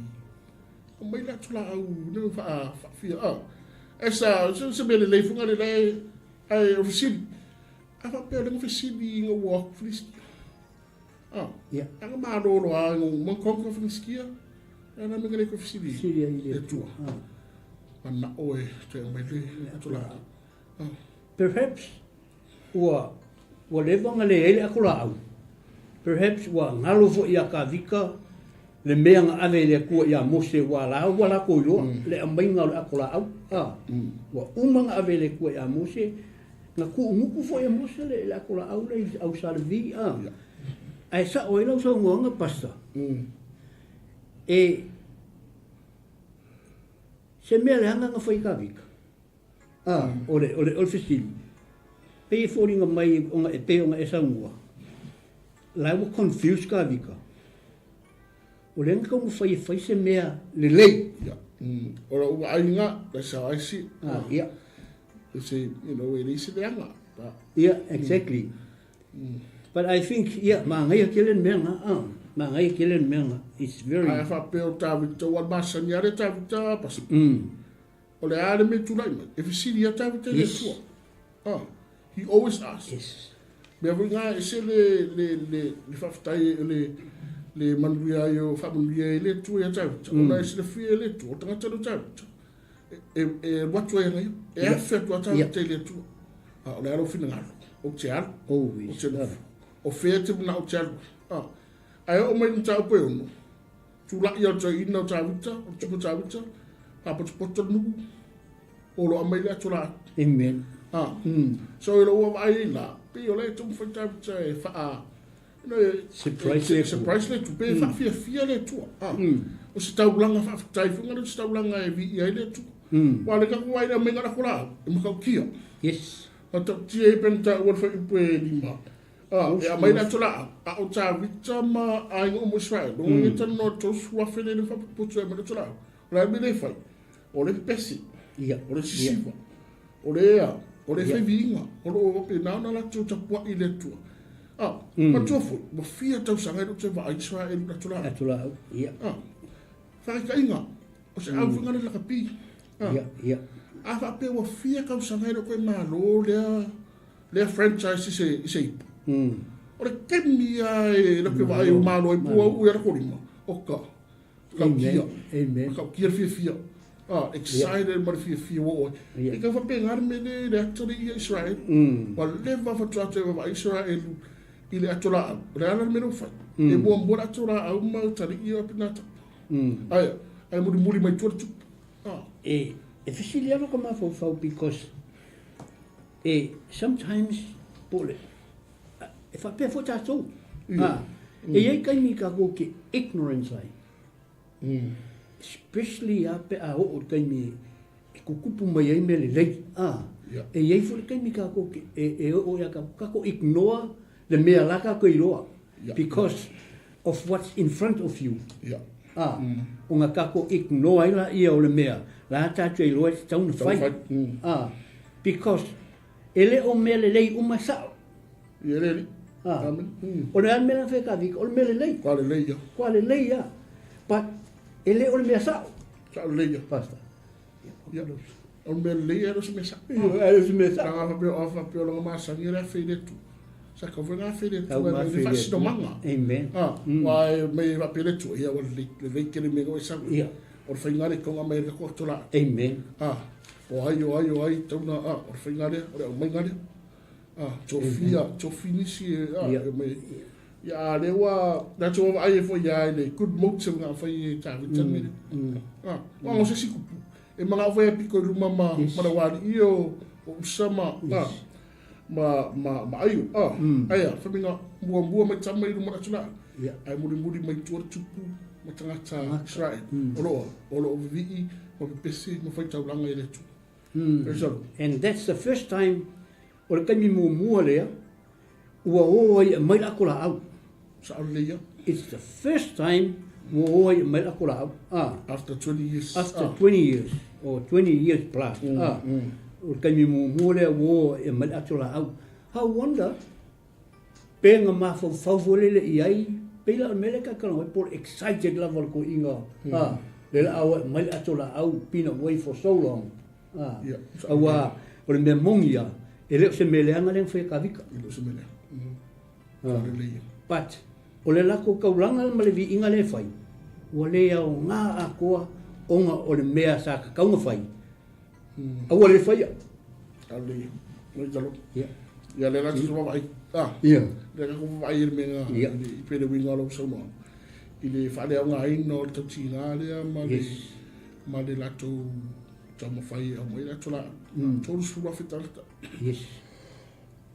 o mai le atu la au ne fa fa fia ah. Esa se se mea lelei funga le le ai o fesili. A fa pe le fesili nga ua Filistia. Ah. Yeah. Anga malolo a ngo man konka Filistia. Ana me ngale ko fesili. Fesili ai le Atua. Ah. Manao e toe aumai le ato laau. Ah. Perhaps ua ua leva ona leai le ato laau. Perhaps ua galo foi ia Kavika. Le mea na ave e le Atua iā Mose ua la ua lakou iloa le aumaiga o le ato laau, a, ua uma na ave e le Atua iā Mose, na tuunuku foi e Mose le ato laau lea i au sa Levi, a. Ae sao ai lau saunoaga Pastor, e se mea leaga na fai e Tavita, a, o le, o le, o le fesili, pei e foliga mai ona e pei ona e saunoa, la ua confuse Tavita. O lea na taumafai e fai se mea lelei. Yeah. O lou vaaiga, that's how I see it. Ah, yeah. They say, you know, e leai se leaga. But, yeah, exactly. But I think, yeah, manaia tele le mea lena. Ah, manaia tele le mea lena. It's very... Ae faapea o Tavita, ua masani lava le Tavita, Pastor. O le a le mea e tulai mai, e fesili lava Tavita i le Atua. Ah, he always asks. Yes. Mea foi ngā ese le, le, le, le whawhitai, le, le manuia ai o whaamanuia ai le Atua ia Tavita. Ona e silafia e le Atua, o tagata lea o Tavita. E, e, e alu atu ai ana ia. E afe atu a Tavita i le Atua. Ah, o le a lou finagalo. Ou te alu. Always. Ou te nofo. O fea e te manao ou te alu ai. Ah. Ae oo mai i le mataupu e 6, Tulai o toeaina o Tavita, o le tupu o Tavita, faapotopoto le nuu, o lo aumai le ato la. Amen. Ah. So i lou vaai ai la, pei o lea e taumafai Tavita e faa, you know, e, Surprise le Atua. Surprise le Atua, pe faafiafia le Atua. Ah. O se taulaga faafetai foi ngale o se taulaga e viia ai le Atua. Aua o le tatou vaai i le aumaiga o le ato laau, e matautia. Yes. Matautia ai pe na taua le fuaiupu e 5. A, e aumai le ato laau, a o Tavita ma aiga uma o Israele, logo e talanoa i le 30,000 lea na faaputuputu ai ma le ato laau. O le a le mea lea e fai? O le pepesi, o le sisiva, o le ea, o le fai viiga, o lo o faapena ona latou tapuai i le Atua. A, matua foi, ua fia tausaga e le o toe vaai Israele i le ato laau. Ato laau, ia. A, faataitaiga, o se au foi ngale lakapi. A, a faapea ua fia tausaga e le o toe malo lea lea franchise i se, i se ipu. O le taimi lava e lake vaai o malo ai pua uu ia lako lima, o ka, tautia, Amen. tautia le fiafia. Ah, excited yeah. ma le fiafia ua oe. Yeah. E tau faapena le mea le, le ata le ia Israel. Ua leva faatoa toe vaavaai Israel i le ato laau. O le a la le mea lea ua fai? E muamua le ato laau ma talii ia pina tapa. Aia, ae mulimuli mai tua le tupu. Ah. E, e fesili lava lou mafaufau because E sometimes po o le e faapea foi tatou. A, e i ai taimi tatou te ignorance ai. Especially lava pe a oo i le taimi e tutupu mai ai mea lelei. A, e i ai foi le taimi tatou te e oo ia tatou, tatou ignore le mea la tatou iloa because of what's in front of you. A, ona tatou ignore ai laia o le mea la tatou iloa e tatau ona fai. A, because e le o mea lelei uma e sao. Ia le alii. A, o le a le mea la fai e Kavika, o le mea lelei. Kua lelei ia. Kua lelei ia. But e le o le mea sao. Sao lelei ia. Pastor. Ia. O le mea lelei e le o se mea sao. E le o se mea sao. Leaga faapea, a faapea o lona masani e le afe i le Atua. Sa tatau foi ona afe i le Atua e le faasinomaga. Amen. Aua e mai faapea le Atua, ia ua lelei, lelei tele mea ua e sau. Ia. O le faiga lea e tatau ona aumai ai le tatou ato laau. Amen. O ai, o ai, o ai, tatau ona, o le faiga lea, o le aumaiga lea. Tofia, tofi nisi e, e aumai. Ia, a lea ua, tatou vaavaai ai foi lava i le good motive na fai e Tavita le mea lea. Aua o se isi kupu, e manao foi e pito i luma ma, ma le ualii o, o Usa ma, ma, ma, ma Aio. Aia, fai mai na muamua mai tama i luma o le atu laau. Ae mulimuli mai tua le tupu ma tagata Israel. O lo, o lo o vivii ma pepesi ma fai taulaga i le Atua. Praise the Lord. And that's the first time, o le taimi muamua lea, ua o ai e aumai le ato laau. Sao lelei ia. It's the first time ua o ai e aumai le ato laau. Ah. After 20 years. After 20 years, or 20 years plus. Ah. O le taimi muamua lea ua o ai e aumai le ato laau. How wonder, pe na mafaufau foi lele i ai, pei la o le mea lea ta te talanoa ai, po o le excited lava o le toeaina, ah, le la o e aumai le ato laau, been away for so long. Ah, aua o le mea moni ia, e le o se mea leaga lea na fai e Kavika. E le o se mea leaga. Ah. But, o le latou taulaga ma le viiga lea e fai, ua le aoga atoa ona o le mea sa tatau ona fai, a ua le faia. Hallelujah. Praise the Lord. Yeah. Ia le lati sua vai. Ah. Yeah. Le ka ku vai le menga i pele winga lo saunoa. i le faaleaogaina o le tautiga lea ma le ma le latou taumafai e aumai latou laau. 30,000 tagata. Yes.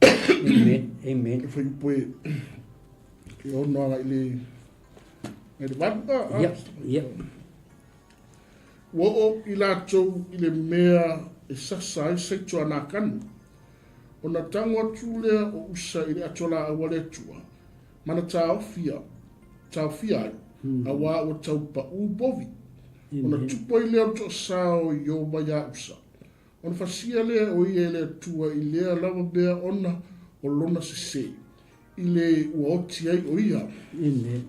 Amen. Amen. E fuaiupu e e ono agai i le i le 8. Ia. Ia. Ua oo i latou i le mea e sasa ai Saito a Nakanu, ona tago atu lea o Usa i le ato laau a le Atua, ma na taofia, taofia ai, auā ua tau paʻū povi. Ona tupu ai lea o le toasā o Ioba iā Usa, ona fasia lea o ia e le Atua i lea lava mea ona o lona sesē, i le ua oti ai o ia. Amen.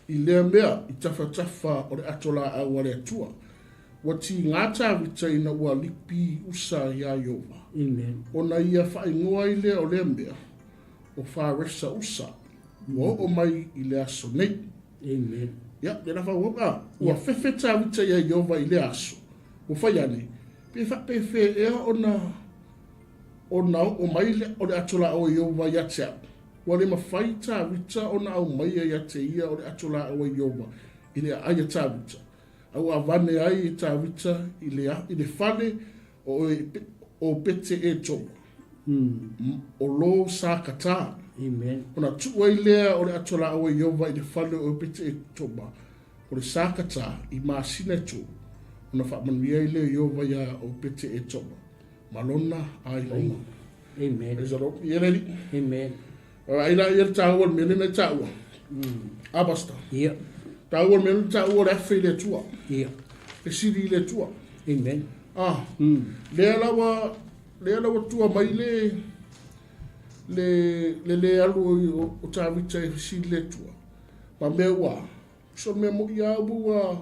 I lea mea, i tafatafa o le ato laau a le Atua, ua tigā Tavita ina ua lipi Usa iā Ioba. Amen. Ona ia faaigoa ai lea o lea mea, o Faresa Usa, ua oo mai i le aso nei. Amen. Ia, lea la faaauau, a, ua fefe Tavita iā Ioba i lea aso, ua fai ane, pe faapefea ea ona ona oo mai le, o le ato laau a Ioba ia te au. Ua le mafai Tavita ona aumaia ia te ia o le ato laau a Ioba i le aai a Tavita, a ua avane ai e Tavita i le, i le fale o, o Pete Etoma, o lo Sakata. Amen. Ona tuu ai lea o le ato laau a Ioba i le fale o Pete Etoma, o le Sakata, i masina e tolu, ona faamanuia ai lea o Ioba iā o Pete Etoma, ma lona aiga uma. Amen. Praise the Lord. Ia le Alii. Amen. Ai la ia le taua o le mea lea na e taua. A pastor. Ia. Taua o le mea lea na taua o le afe i le Atua. Ia. E sili i le Atua. Amen. Ah. Lea la ua lea la ua tua mai le le le le alu o, o Tavita e fesili i le Atua. Ma mea ua so mea mo ia ua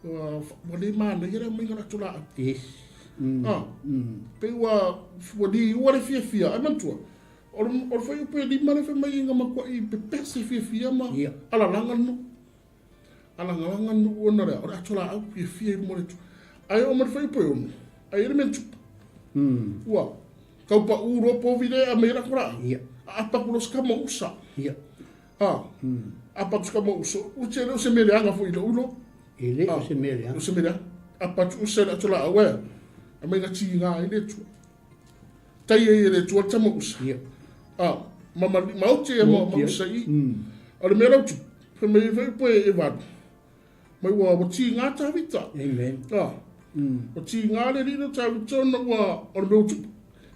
ua ua le manaia le aumaiga o le ato laau. Yes. Ah, pei ua ua liua le fiafia. Ai manatua, o le o le fuaiupu e lima lea fai mai ai na matuai pepese fiafia ma Ia. alalaga le nuu. Alagalaga le nuu ona o le a? O le ato laau fiafia i luma o le Atua. Ae oo mai le fuaiupu e ono, ai e le mea na tupu. Ua tau paʻū loa povi lea e aumai ai le ato laau. Ia. Aapa atu loa se tama o Usa. Ia. A, aapa atu se tama o Usa, ua tele o se mea leaga foi i lou iloa. E le o se mea leaga. O se mea leaga. Aapa atu Usa i le ato laau e, aumai na tiga ai le Atua. Tai ai e le Atua le tama o Usa. Ia. A, ma ma ma oti e ma ma Usa i. O le mea la ua tupu, fai mai fai upu e valu. Mai ua ua tiga Tavita. Amen. A, ua tiga le alii lea o Tavita ona ua o le mea ua tupu.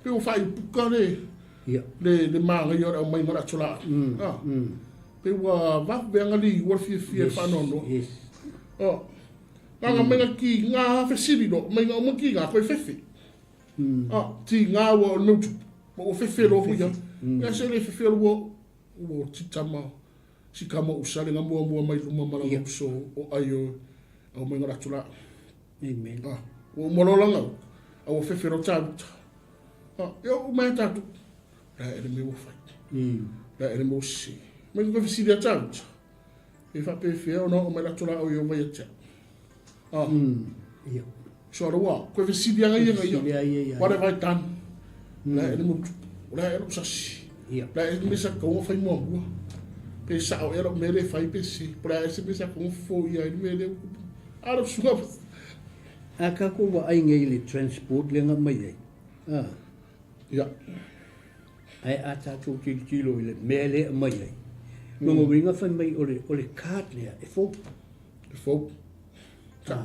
Pei ua faaiupuka le Ia. le le manaia o le aumaiga o le ato laau. A, pei ua vave lava liua le fiafia i le faanoanoa. Yes. A, na na mai na tiga fesili loa, mai na uma tiga koe fefe. A, tiga ua o le mea ua tupu, ma ua fefe loa foi ia. Ia se le fefe ua ua ti tama si kama usa le muamua mai luma ma lana uso o ai o aumaiga o le ato laau. Amen. A, ua uma loa lana uta, a ua fefe loa Tavita. A, ia ua uma ia tatou. La e le mea ua fai. La e le mea ua sese. Mai koe fesili ia Tavita. E faapefea ona oo mai le ato laau i o vai ia te au. A, Ia. so ala ua, koe fesili aga ia Fesili ia. a ia ia. What have I done? La e le mea ua tupu. O la e lou sasi. Ia. La e se mea sa tatau ona fai muamua. Pe sao ea lau mea lea e fai pe sese. Po o le a ea se mea sa tatau ona fofo ia ai le mea lea ua tupu. A lau susuga. A tatou vaai nei i le transport lea na aumai ai, a. Ia. Ae a tatou tilotilo i le mea lea e aumai ai, lona uiga fai mai o le, o le card lea e fou. E fou. A,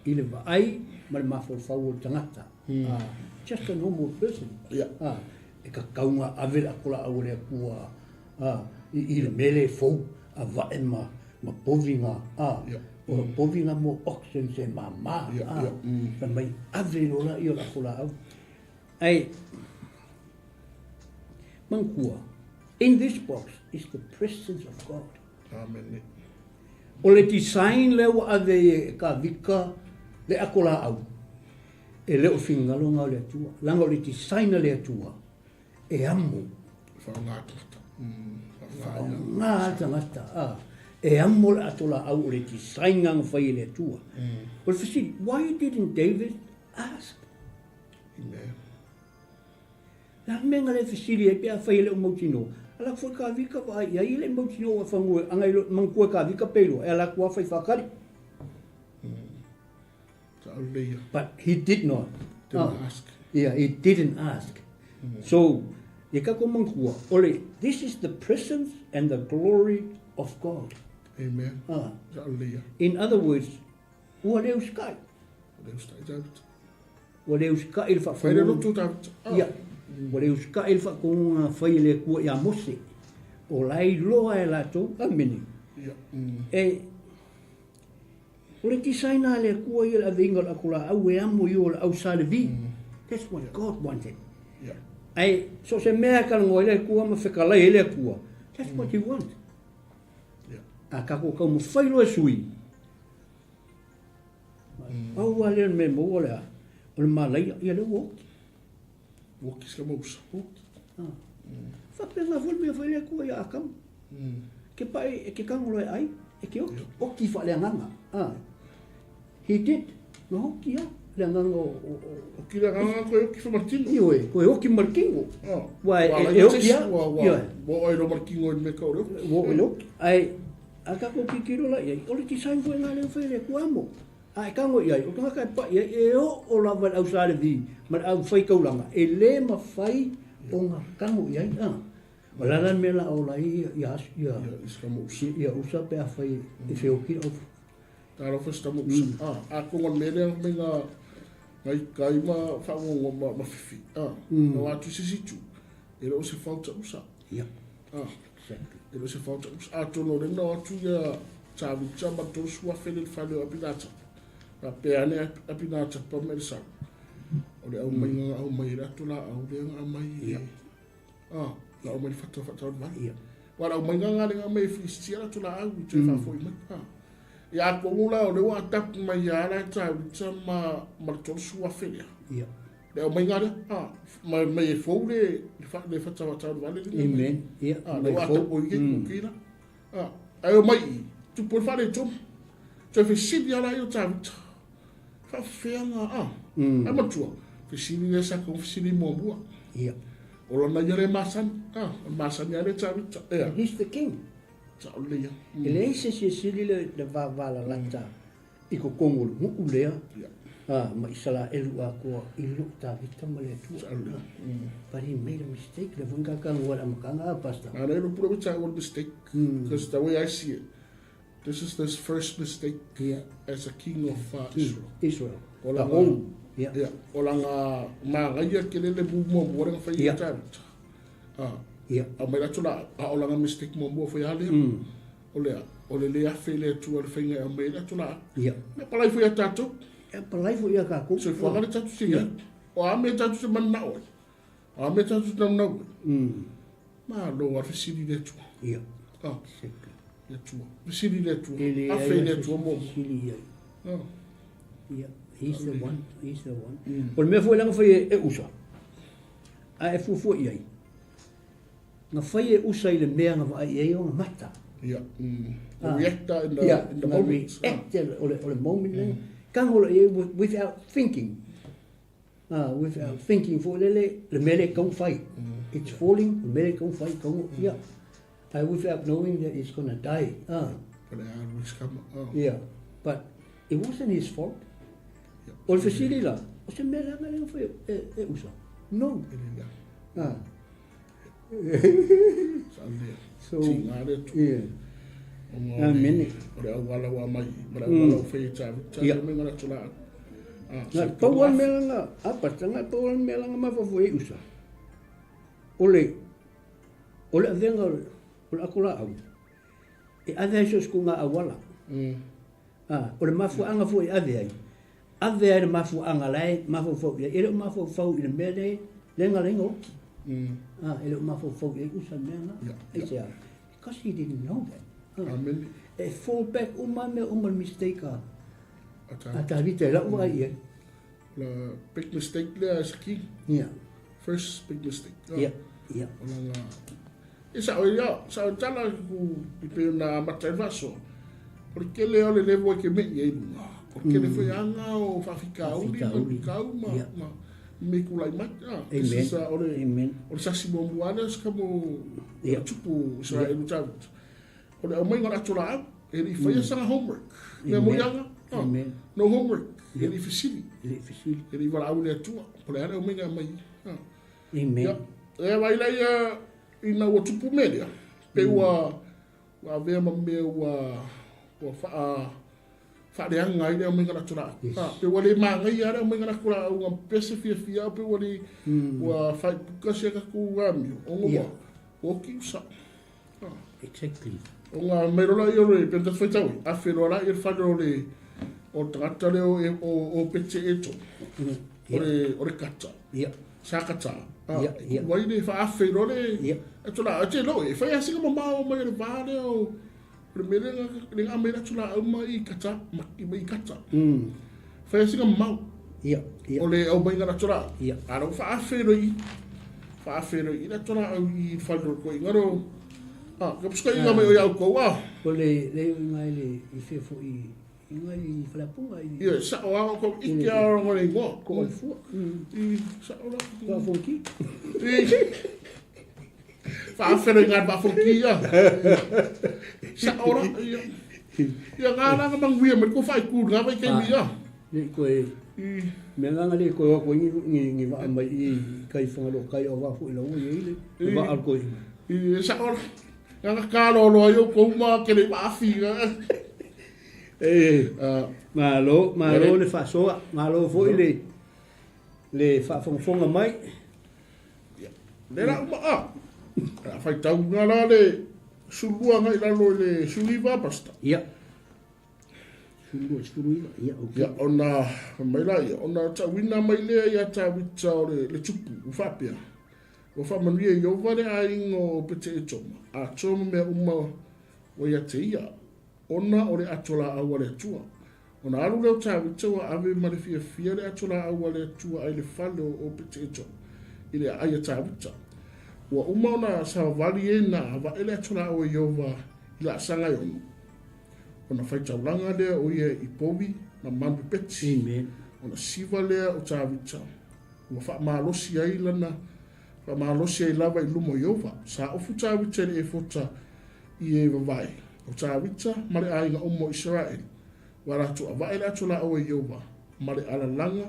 i le vaai ma le mafaufau o le tagata. A, just a normal person. Ia. A, e tatau ona ave le ato laau a le Atua, a, i, i le mea lea e fou, avae ma, ma povi na, a, Ia. o povi na mo oxygen se mama, Ia, a, ia, fai mai ave loa laia o le ato laau. Ae, manatua, in this box is the presence of God. Amene. O le design lea ua ave e Kavika le ato laau, e le o finagalo na o le Atua. Leaga o le design a le Atua, e amo. Faaaoga tagata. Faaaoga le tagata. A, e amo le ato laau o le design na fai e le Atua. O le fesili, why didn't David ask? Amen. Le a le mea na le fesili ai pe afai e le o mautinoa? Ala atu foi Tavita vaai i ai e le i mautinoa e fanua ana i manatua e Tavita pe iloa e ala atu lava fai faatali. But he did not. Didn't ask. Yeah, he didn't ask. So, ia tatou manatua, o le, this is the presence and the glory of God. Amen. In other words, ua le usikai. Ua le usikai Tavita. Ua le usikai le Fai le lotu Tavita. Ia. Ua le usikai le faatonuga na fai e le Atua ia Mose. O la e iloa e latou, amene. Ia. E, o le design a le Atua ia le aveina o le ato laau e amo i o le au sa Levi. That's what God wanted. Ia. Ae, so o se mea e talanoa ai le Atua ma fetalai ai le Atua, that's what he want. Ia. A tatou taumafai loa e sui, Pau lava lea o le mea e maua o le a? O le malaia, ia lea ua oti. Ua oti si tama usa. Oti. Ah. Faapena foi le mea fai le Atua ia Akama. Ke pae e ke kangolo e ai, e ke oti. Oti faaleagaga. Ah. He did. Na oti a le agaga o Oti le agaga koe oti whamatino. Ioe, koe oti ma le kino. Ah. Ua e oti a. Ua, ua, ua oi lo ma le kino i le mea ka o le oti. Ua oi le oti. Ai, A tatou tilotilo la i ai, o le design foi lena lea ua fai e le Atua amo. A e tago i ai, o tagata e pai ai, e oo lava i le au Sa Levi ma le au faitaulaga, e le mafai ona tago i ai. A, o le a la le mea o le a ola ai ia ia Usa pe afai e feoti le au. Talofa si tama Usa. A, atonu o le mea lea mai ngā ngai kai ma whaongongo ma, ma whiwhi. A, na wā tu sisi tu, e le o se whauta Usa. Ia. A, e le o se whauta Usa. Atonu o le na atu ia Tavita ma toru afe le fale o Apinata. A pe ane Apinata pa me le sau. O le au mai ngā au mai le atu la au le ngā mai. Ia. A, la au mai le whata whata o le vale. Ia. Wa la au mai ngā ngā le ngā mai Filistia la atu la au i te whafoi mai. A. Ia a kongu la o le ua tapu mai ia ala e Tavita ma le 3,000 lea. Ia. Le au mai ngā lea. A, mai, mai e fou le, le whata whata o le vale le. Amen. Ia. A, le ua tapu i ke mm. la. A, ai o mai i, tupu e whare tō. Toe fesili ala i o Tavita. Whaafea ngā, a. Ai matua, fesili le sa kong fesili muamua. Ia. O lona ia le masani, a, o le masani a le Tavita. Ea. And he's the king. Sa o le ia. E leai se isi e sili le vavalalata i totonu o le nuu lea, a, ma Isaraelu atoa i loo Tavita ma le Atua. But he made a mistake. Le foi ngakanga wa le amataga, a Pastor. And I don't put it out mistake because the way I see it, this is this first mistake as a king of Israel. Israel. O The langa, whole. Yeah. yeah, o langa magaia ke le le mua mua lenga fai Yeah. Tavita. Ah, Yeah. a mai latu la a o langa mistake mua mua fai ale. O le o le le afe le atua le whainga a mai latu la. Yeah. Me palai fai a tātou. E palai foi ia kākou. So fua ngare tātou si ia. O a me tātou se mana oe. O a me tātou se naunau oe. Ma lo a fesili le atua. Yeah. Ah, Exactly. le atua. Fesili le atua. E le Afe ai le a se atua mo. fesili ai. Ah. Yeah. He's the one. He's the one. O le mea foi langa fai e Usa. A e fuafua i ai. Na fai e Usa i le mea na vaai ai ona mata. Yeah. Ah. Reacta in the, Yeah, in the na moment. react o le moment lea. Kangolo i ai without thinking. Ah, without thinking foi lele, le mea lea e kau fai. It's falling, le mea lea e kau fai, kau, yeah. Without knowing that he's gonna die. Ah. But I always come. Ah. Yeah. But it wasn't his fault. Yeah. O le fesili la, o se mea leaga lea na fai e Usa. No. E le lea. Ah. Sa lea. So, Ti ngā le atua. yeah. O ngā Amen. O le au ala wa mai. Ma le au ala o whai e Tavita. Yeah. Me ngā atu la. Ah, Na pau al mea langa, a pasta, na pau al mea langa mafafua e Usa. O le, o le avenga o le ako la au. E ave ai so se ngā awala. Ah, o le mafuaanga foi e ave ai. Ave ai le mafuaanga lae mafaufau i ai. E le o mafaufau i le mea le lenga lenga oki. Ah, e le o mafaufau i ai Usa le mea nga. Yeah, Ai se a. Because he didn't know that. Ah. Amen. E fall back uma mea uma le mistake a. A Tavita. A Tavita e lau ai i ai. La big mistake lea as a king. Yeah. First big mistake. Ah. Yeah. Yeah. O langa. E sa o ia, sa o tala ku i pe na mata e vaso. O le kele o le levo e ke me i e lunga. O le kele foi anga o whawhikauri, Whawhikauri. ma kau ma, Yeah. ma, Me kulai mai. Ah, this Amen. is o le Amen. o le sasi muamua lea o se kamo Ia. tupu Israel Tavita. O le aumaiga o le ato laau, e le i faia sana homework. Mea Amen. moiaga, ah, Amen. no homework, e le i fesili, E le i fesili. e le i valaau i le Atua. O le a le aumaiga e aumai. Ah. Amen. Ia, e vai lai ia ina ua tupu mea lea, pe ua ua avea ma mea ua ua faa faaleaga ai le aumaiga o le ato laau. Yes. Ah, pe ua le magaia le aumaiga o le ato laau nga pese fiafia pe ua le ua faipuka se tatou amio, ona ua ua oki usa. Ah. Exactly. Ona mai loa lea o le pe na faitau ai, afe loa lea le fale o le o le tagata lea o o o Pete Eto. O le o le kata. Ia. Sa kata. Ah, Ia, ia. Ua i le faafe loa le Ia. ato laau. E te loe, e fai lava sina mamao mai o le va lea o o le mea lea na le aumai le ato laau ma i kata, ma i kata. Fai lava sina mamao. Ia, ia. O le aumaiga o le ato laau. Ia. A o lea ua faafe loa i i. Faafe loa i i le ato laau i le fale o le toeaina lea o... Ah, ka pusukaiga mai o ia outou, ah. O le le iuga i le i fea foi i iuga i Faleapuga i. Ia, sao lava kou ike a o le igoa. Ko o le fua. I, sao la. Faafonki. I, faafe loa i ngā faafonki, ia. Sao la, ia. Ia, ngā la nga manuia mai ko whaiku, ngā vai kei ia. Le koe, I, mea nganga le koe o koe ngi ngi ngi waa mai i kai whangalo kai o wā fo i lau i le, I. waa al koe. I, sao la. Ngā ngā kālo loa i o kouma ke le waafi. E, Ah, malo, malo Ele. le faasoa, malo foi le le faafogafoga mai. Le la uma a. A whaitau ngā la le sulua ngai lalo i le suliva pasta. Ia. 12, 19, ia, okay. Ia, ona mai la ia, ona tauina mai lea ia Tavita o le, le tupu, ua faapea. Ua faamanuia Ieova le aiga o Pete Etoma, atoa ma mea uma ua ia te ia, ona o le ato laau a le Atua. Ona alu lea o Tavita ua ave ma le fiafia le ato laau a le Atua ai le fale o Pete Etoma, i le aai a Tavita. Ua uma ona savavali e na avae le ato laau a Ieova i laasaga e 6. Ona faitaulaga lea o ia i povi ma manu peti. Amen. Ona siva lea o Tavita. Ua faamalosi ai lana, faamalosi ai lava i luma o Ieova. Sa ofu Tavita i le efota i e vavae. O Tavita ma le aiga uma o Israeli. Ua latou avae le ato laau a Ieova ma le alalaga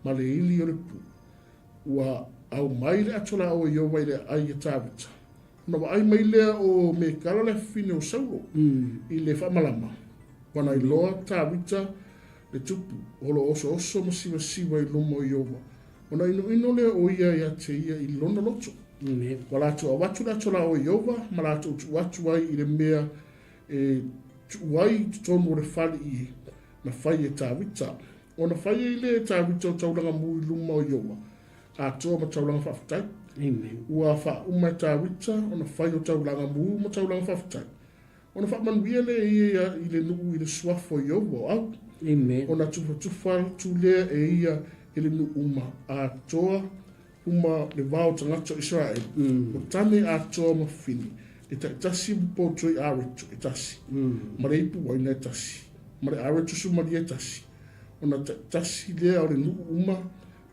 ma le ili o le pu. Ua aumai le ato laau a Ieova i le aai a Tavita. Ona vaai mai lea o Mekala le afafine o Saulo i le faamalama. Ua nailoa Tavita le tupu, o lo osooso ma sivasiva i luma o Ieova. Ona inoino lea o ia ia te ia i lona loto. Amen. Ua latou avatu le ato laau a Ieova ma latou tuu atu ai i le mea e tuu ai i totonu o le fale i na fai e Tavita. Ona fai ai lea e Tavita o taulaga mu i luma o Ieova, atoa ma taulaga faafetai. Amen. Ua faauma e Tavita ona fai o taulaga mu ma taulaga faafetai. Ona faamanuia lea e ia i le nuu i le suafa o Ieova o au. Amen. Ona tufatufa atu lea e ia i le nuu uma atoa uma le vao tagata o Israeli. O tane atoa ma fini. E taitasi ma poto i areto e tasi. Ma le ipu waina e tasi. Ma le areto sumaria e tasi. Ona taitasi lea o le nuu uma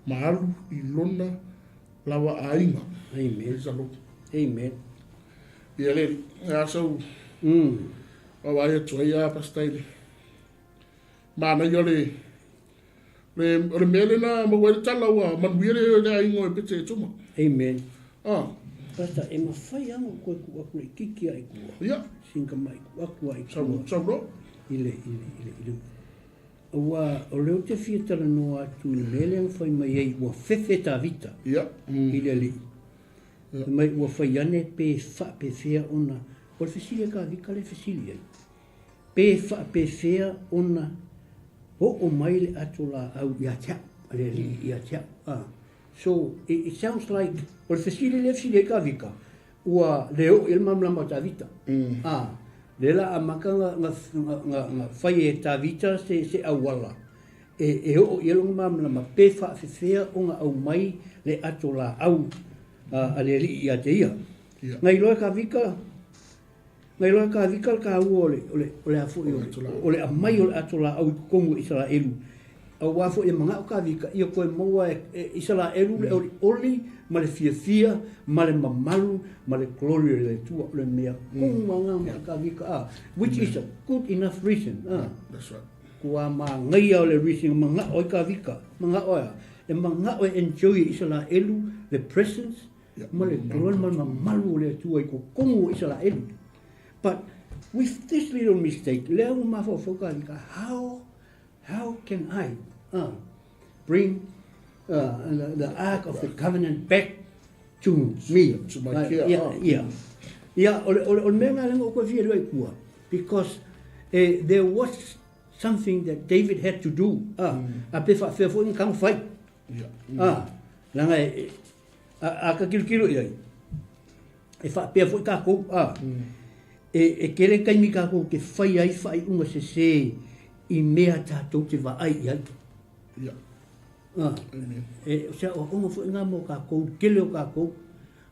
ma alu i lona lava aiga. Amen. Praise the Lord. Amen. Ia le, a sau vaavaai atu ai a pastor i le manaia o le le o le mea lena maua ai le tala ua manuia le le aiga o Pete Etoma. Amen. Ah, Pastor, e mafai lava ona koe tuu atu le kiki ai kua. ia, Singa mai ku atu ai sau kua. sau loa. I le, i le, i le, i le. Ua, o lea ou te fia talanoa atu i le mea lea na fai mai ai, ua fefe Tavita Ia. i le alii. Ia. Fai mai ua fai ane pe faapefea ona, o le fesili a Tavita le fesili ai. Pe faapefea ona oo mai le ato laau ia te au, le alii ia te au. Ah. So, it sounds like, o le fesili lea fesili ai Tavita, ua le oo i ai le malamalama o Tavita. Ah, le la amata nga, nga, nga, nga, nga fai e Tavita se, se auala. E, e oo i ai lona malamalama, pe faafefea ona aumai le ato laau a le alii ia te ia. Ia. Ngai loa Tavita, ngai loa Tavita le taua o le, o le, o le a foi o le, o le aumai o le ato laau i totonu o Isaraelu. Auā foi e mana'o Kavika ia koe maua e, e Isalaelu le olioli ma le fiafia ma le mamalu ma le glory o le Atua, o le mea komu lava ma Kavika, a, which is a good enough reason, a. That's right. Kua māngaia o le reason e mana'o ai Kavika, mana'o ai a, e mana'o e enjoy e Isalaelu le presence ma le glory ma le mamalu o le Atua i totonu o Isalaelu. But with this little mistake, lea ua mafaufau Kavika, how How can I bring the Ark of the Covenant back to me? To my care. Yeah, yeah. Yeah, o le, o le, o le mea ngā lenga o koe fia lua i kua. Because there was something that David had to do. A pe whaawhea fo inga kanga whai. Yeah. Langa e, a, a ka kilo kilo i ai. E whaapea fo i kākou. E, e kere kaimi kākou ke whai ai whai unga se se i mea tātou te vaai i ai. Ia. Ah, e, o sea, o onga foi ngā mō kākou, kele o kākou,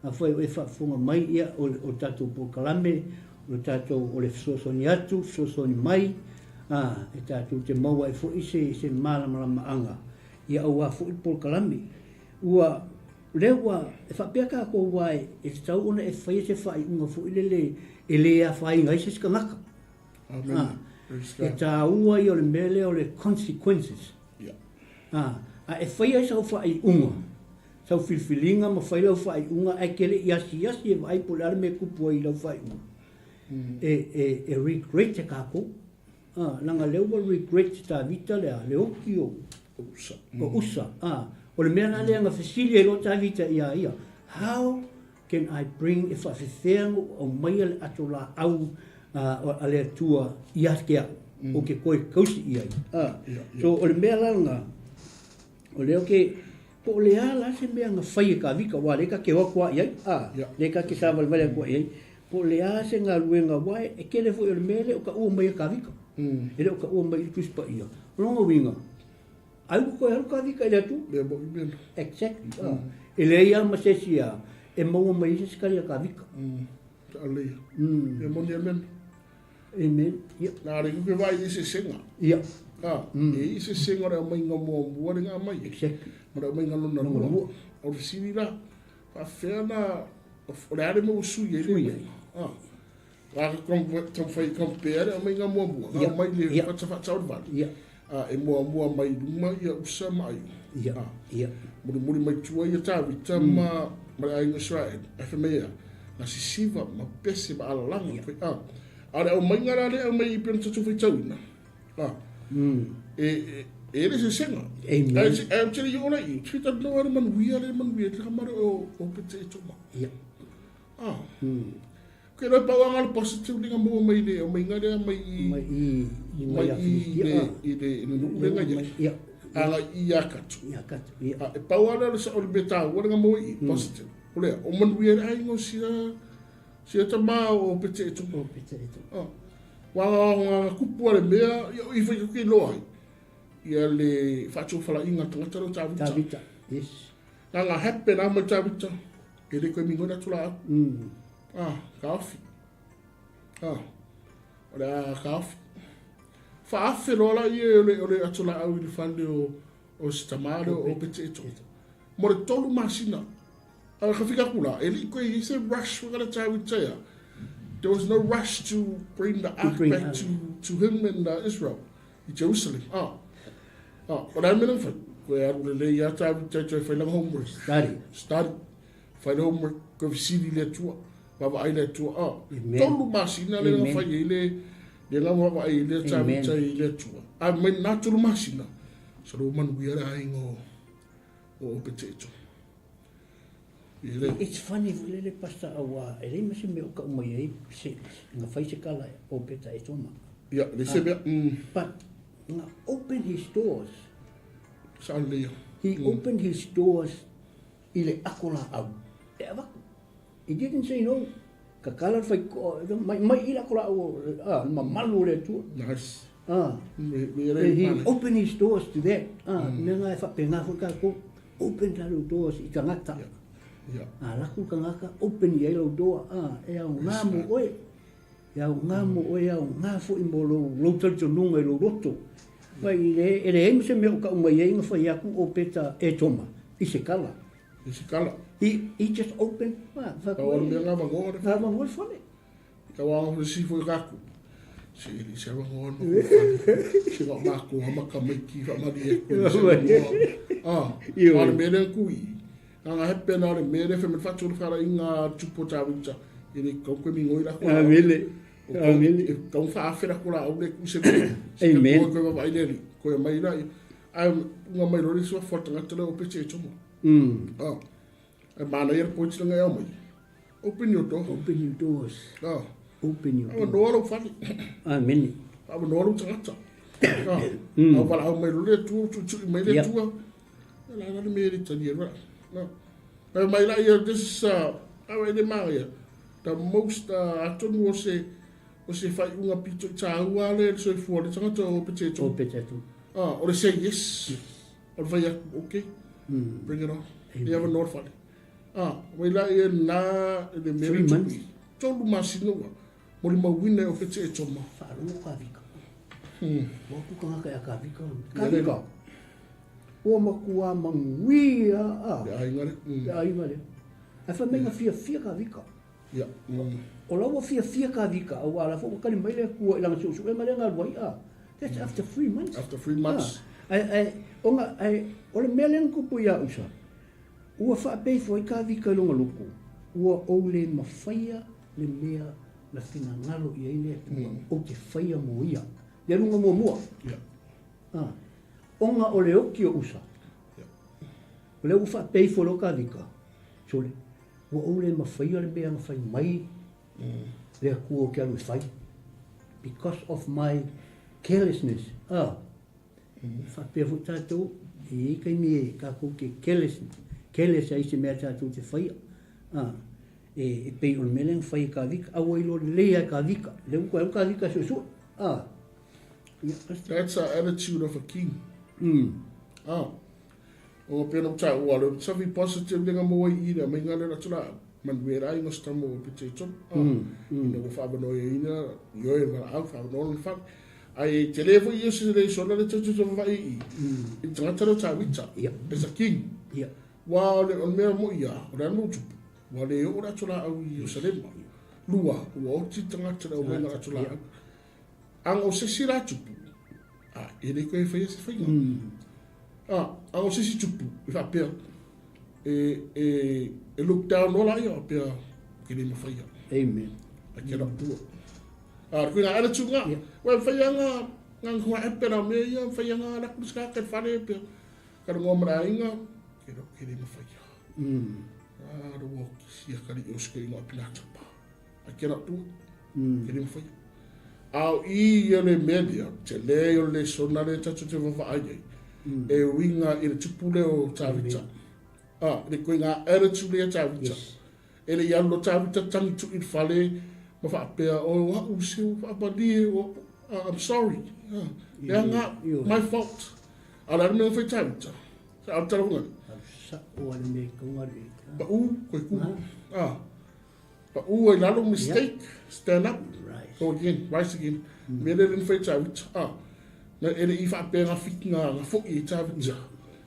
a whai o e whaafonga mai ia o, o tātou polokalame, o tātou o le fesoasoani atu, fesoasoani mai, a, e tātou te maua e foi se, se mālamalamaanga ia auā foi polokalame. Ua, lea ua, e whaapea kākou wā e, e tatau ona e whaia se whaaiunga foi lele e le afainga ai se isi kangaka. Amen. Ah, e tāua ia o le mea lea o le consequences. Yeah. Ah, a e whai ai sau whaaiunga, sau filifiliga ma whai lau whaaiunga, ai kele i asi asi e vaai po le ale me kupu ai lau whaaiunga. E, e, e regret e kākou. Ah, langa lea ua regret Tavita lea, le oki o, Usa. O Usa. Ah, o le mea la lea nga fesili ai loa Tavita ia ia, how Can I bring e faafefea ona ou aumaia le ato laau a le Atua ia te au, o ke koe kausi i ai. So o le mea la lena, o lea ke, po o le a la se mea na fai e Kavika, aua lea ka ke o atu a i ai, lea ka ke savalivali atu a i ai, po o le a se galuega, aua e tele foi o le mea e le o taua mai e Kavika, e le o taua mai i le Tusi Paia. O lona uiga, Ai ua toe alu Kavika i le Atua. Mea moni mea. Exactly. E leai lava ma se isi a e maua mai ai se isi kali a Kavika. Taʻaleia. Mea moni amen. Amen. Ia. Na le kuke vai i se senga. Ia. Ah, e i se senga o le aumaiga muamua le aumai. Exactly. Ma le aumaiga lona lua. O le fesili la, faafefea na, o le a le mea ua sui ai le Sui ai. Ah. A taumafai e compare le aumaiga muamua, na aumai le fata faataulevale. Ia. A e muamua mai i luma ia Usa ma Aio. Ia. Ia. Mulimuli mai tua ia Tavita ma ma le aiga o Israeli. Ae fai mai ea, na sisiva ma pese ma alalaga. Ia. Fai, a, a o le aumaiga la lea e aumai i pei ona tatou faitauina. A, e, e, e le sesega. Amen. Ae, ae ou te le i oo la i, ou te fia talanoa le manuia le manuia, te kamare o, o pete e toma. Ia. A. Ke rau pau anga le positive linga mua mai le aumaiga lea mai i Mai i i mai mai a i Filistia le a. i le i le nuu lenga ia. Ia. Aga i ia katu. Ia katu ia. A e pau ala le sa o le mea tāua lenga mua i positive. O lea, o manuia le aiga o sia sia tama o pete e tupu. O pete e tupu. A. Wa nga kupu a le mea ia o i whai kuke loa ai. Ia le whaatūwhalaiga tangata leo Tavita. Tavita. Yes. Nga nga happen a mai Tavita. E le koe mingona atu la au. Ah, ka ofi. Ah, o le a ka ofi. Whaafe loa la ia o le, o le atu la au i le fale o, o se tamā leo o Pete Eto. Mo le tolu masina. A ka fika aku la, e li koe i se rush whakara Tavita ia. There was no rush to bring the ark bring back ark. to him in Israel, i Jerusalem. Ah, ah, o le a mea na whai. Koe alu lelei ia Tavita i toe whai langa homework. Study. Study. Whai le homework, koe fesili le Atua, vaavaai le Atua. Ah, Amen. tolu masina le Amen. nga whai ai le, le nga vaavaai ai le Tavita Amen. i le Atua. A mai nā tolu masina, sa lo manuia le aiga o, o Opete Eto. I le, It's funny foi lele pastor auā e leai ma se mea o kau mai ai se nga fai se kala o Peta e toma. ia, le se mea, But nga open his doors. sa le ia. He opened his doors i le ako laau e avatu. He didn't say no. Ka kala le fai ko mai mai i le ako laau a le mamalu o le Atua. Nice. Ah. Me, me re He mane. opened his doors to that. Ah, mea nga e faapena foi kākou. Open tatou doors i tagata. Ia. A laku tagata, open i ai lau door. Ah, e aoga mo oe. E aoga mo oe, e aoga foi mo lou, lou talitonuga i lou loto. Mai le, e leai ma se mea o kau mai ai na fai atu o Peta e Toma i se kala. I se kala. He just opened, ah, fa Pau o le mea ngava ngoa le. Ngava ngoa le fale. Ka wa ngo si fo ka ku. Se ili se wa ngoa no fale. Se wa ma ko ha maka mai ki fa mali e ku. Ah, o le mea le kui. Nga hepe na le mea le fe me fatu le fara inga tupo ta wita. Ili kau koe mi ngoi la ko. Ah, mele. Ah, mele. Kau fa afera ko la au le ku se. Amen. Ko koe va ile ko mai la. Ai nga mai rori so fo tanga tele o pete e tomo. Ah. E mana ia points nga ia mai. Open your door. Open your doors. Ah. Open your Awa doors. noa lau fale. Amen. Awa noa lau tagata. Ah. Awa wala au mai rori tua tu tu mai le tua. La la le meri tani e ra. No. Mai mai la ia this is awa ele maria. The most atonu o se o se fai unga pito i tāua le soifua le tagata o pete O pete tu. Ah, o le say yes. O le fai aku, okay. Bring it on. Ia wa noa fale. Ah, wai la ia nā le meri Three months. Tolu masina ua. Mo le mauina o pete e toma. Wharongo ka vika. Wa ku kanga ka ka vika. Ka vika. Ua makua mangui a a. Le ainga le. Le ainga le. Ai fa menga fia fia ka vika. Ia. O la ua fia fia ka vika. Au ala fo kali mai le kua i langa su su e male nga luai a. That's after 3 months. After 3 months. Ai ai onga ai o le mele nkupu ia usa. Ua whaapei fo i ka vika longa loko. Ua ole mawhaia le mea na whina ngalo i eile atua. O te whaia mo ia. Le runga mua mua. Ah. Onga o le oki o usa. O le ua whaapei fo lo ka vika. Sole. Ua ole mawhaia le mea na whai mai. Le akua o ke alu e whai. Because of my carelessness. Ah. Whaapea fo tātou. E kai mi e kākou ke careless. Careless ai se mea tātou te whaia. Ah. E pei o le mele nga whai e ka vika. Aua ilo lea ka vika. Le uka ka vika su su. Ah. That's the attitude of a king. Ah. O pena ta o ale sabi positive lenga mo i ira mai ngale la tula manuera i ngosta mo pete to. Ah. Ina wo fa no ina yo e va au fa no le fa. Ai telefo i se le sona le tete to va i. I tangata lo ta wita. It's a king. Wa le o mea mo ia, o le mo tupu. Wa le o la tula au i Jerusalem. Lua, wa o ti tangata le o mea la tula. Ang o se sira tupu. Ah, ele ko e fai se fai. Ah, ang o se si tupu, e fa pea. E look down ola ia pea ke le mafai. Amen. A ke la tua. Ah, ko na ala tunga. Wa fai nga nga ko e pera me ia fai nga la ku ska ke fare pea. Ka ngo mra inga ke ro ke le mafai. Ah, ro wo si ka ri o ske ngo pina tapa. A ke la tua. Ke le mafai. Au i le media, te le o le sona le tatu te wawa ai ai. E winga i le tupule o Tavita. Ah, le koe ngā attitude e Tavita. E le ialo Tavita tangi tu i whale, ma whaapea, o wa u se o whaapani, o, I'm sorry. Lea ngā, my fault. A le arme o whai Tavita. Sa au tala hunga. Sa o ale me kaunga le. Pa u, koe ku. Ah. Pa u ai lalo mistake, stand up. Go again, rise again. Me le rin whai Tavita. Ah. Na ele i whaapea ngā whiti ngā foki i Tavita.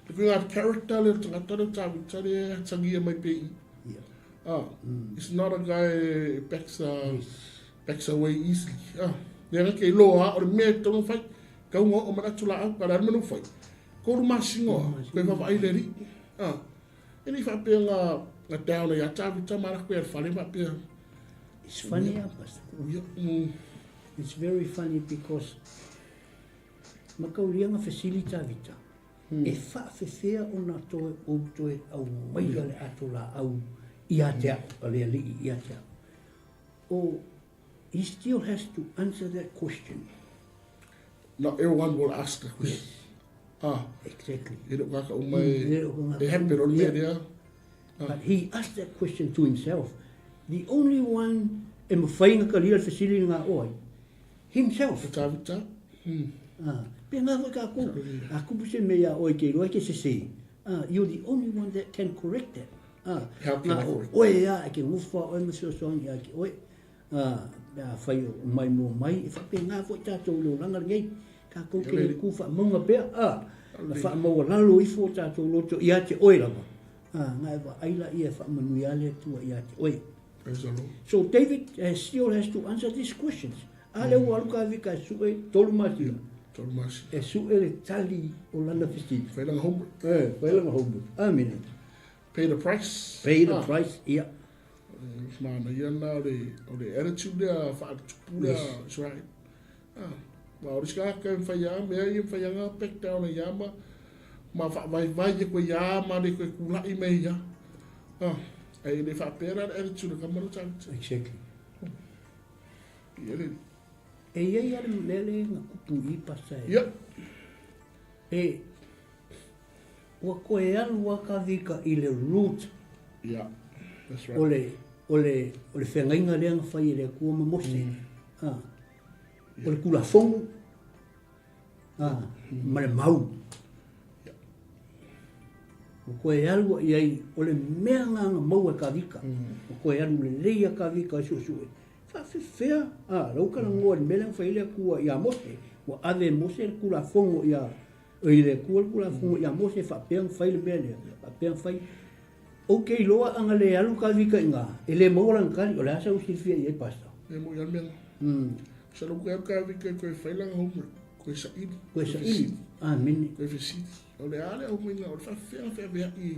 Le koe ngā character le tangata le Tavita le tangia mai pe i. Ah. It's not a guy backs backs away easily. Ah. Le nga ke loa o le mea tonga whai. Kau ngō o manatu la au, ka le armanu whai. Koru masingoa, koe whawai le ri. Ah. Ele i whaapea ngā down ia Tavita mara koe ar whare whaapea. It's funny, Pastor. It's very funny because makauria nga fesili Tavita. E whaafewhea o nā toe o toe au maia le ato la au i a te au, a le alii i a te au. O, he still has to answer that question. Not everyone will ask the question. Yes. Ah. Exactly. E lo kaka umai, e happen on me there. But he asked that question to himself. The only one e mawhainga ka lia fesili ngā oi, himself. Tavita. Ah, pe ngā wai ka kou. A kupu se mea oi ke roa ke se se. Ah, you're the only one that can correct that. Ah, ngā oi a ke ngufa oi ma sosoangi a ke oi. Ah, a whai o mai mō mai. E whape ngā whai tātou lo ranga ngei. Tatou te le tu faamauga pea, a, na faamaualalo ifo o tatou loto ia te oe lava, a, na e vaai laia e faamanuia le Atua ia te oe. So David has still has to answer these questions. A lea ua alu Kavika e sue tolu masina. Tolu masina. E sue le tali o lana fesili. Fai lana homework. Eh, fai lana homework. Amene. Pay the price. Pay the price, ia. Manaia lena o le attitude lea faaletupu lea Israel. Ah, ma o le isi tagata e mafai lava mea ia e mafai lava ona back down ai lava ma ma faavaivai atu ai lava ma le toe tulai mai ai lava. Ah, ae le faapea la le attitude a tama lea o Tavita. Exactly. Ia le E i ai lava le mea lea na tupu i i pasa e. Ia. E ua toe alu lava Kavika i le root. Ia. That's right. O le o le o le feagaiga lea na fai e le Atua ma Mose. Ah. O le Tulafono ma le mau. Ua toe alu i ai, o le mea lena na maua e Kavika. Ua toe alu lelei a Kavika e suesue. Faafefea, a, lau talanoa i le mea lea na fai ai le Atua ia Mose. Ua ave e Mose le Tulafono ia, i le Atua le Tulafono ia Mose e faapea ona fai le mea lea, faapea ona fai. Ou te iloa ana le alu Kavika i ina, e le maua lana tali, o le a sau silafia i ai Pastor? E moni lava le mea lena. Masalo ua alu Kavika e toe fai lana homework, toe saili. Toe saili, amene. Toe fesili. O le a le aumaiga, o le faafefea ona feaveai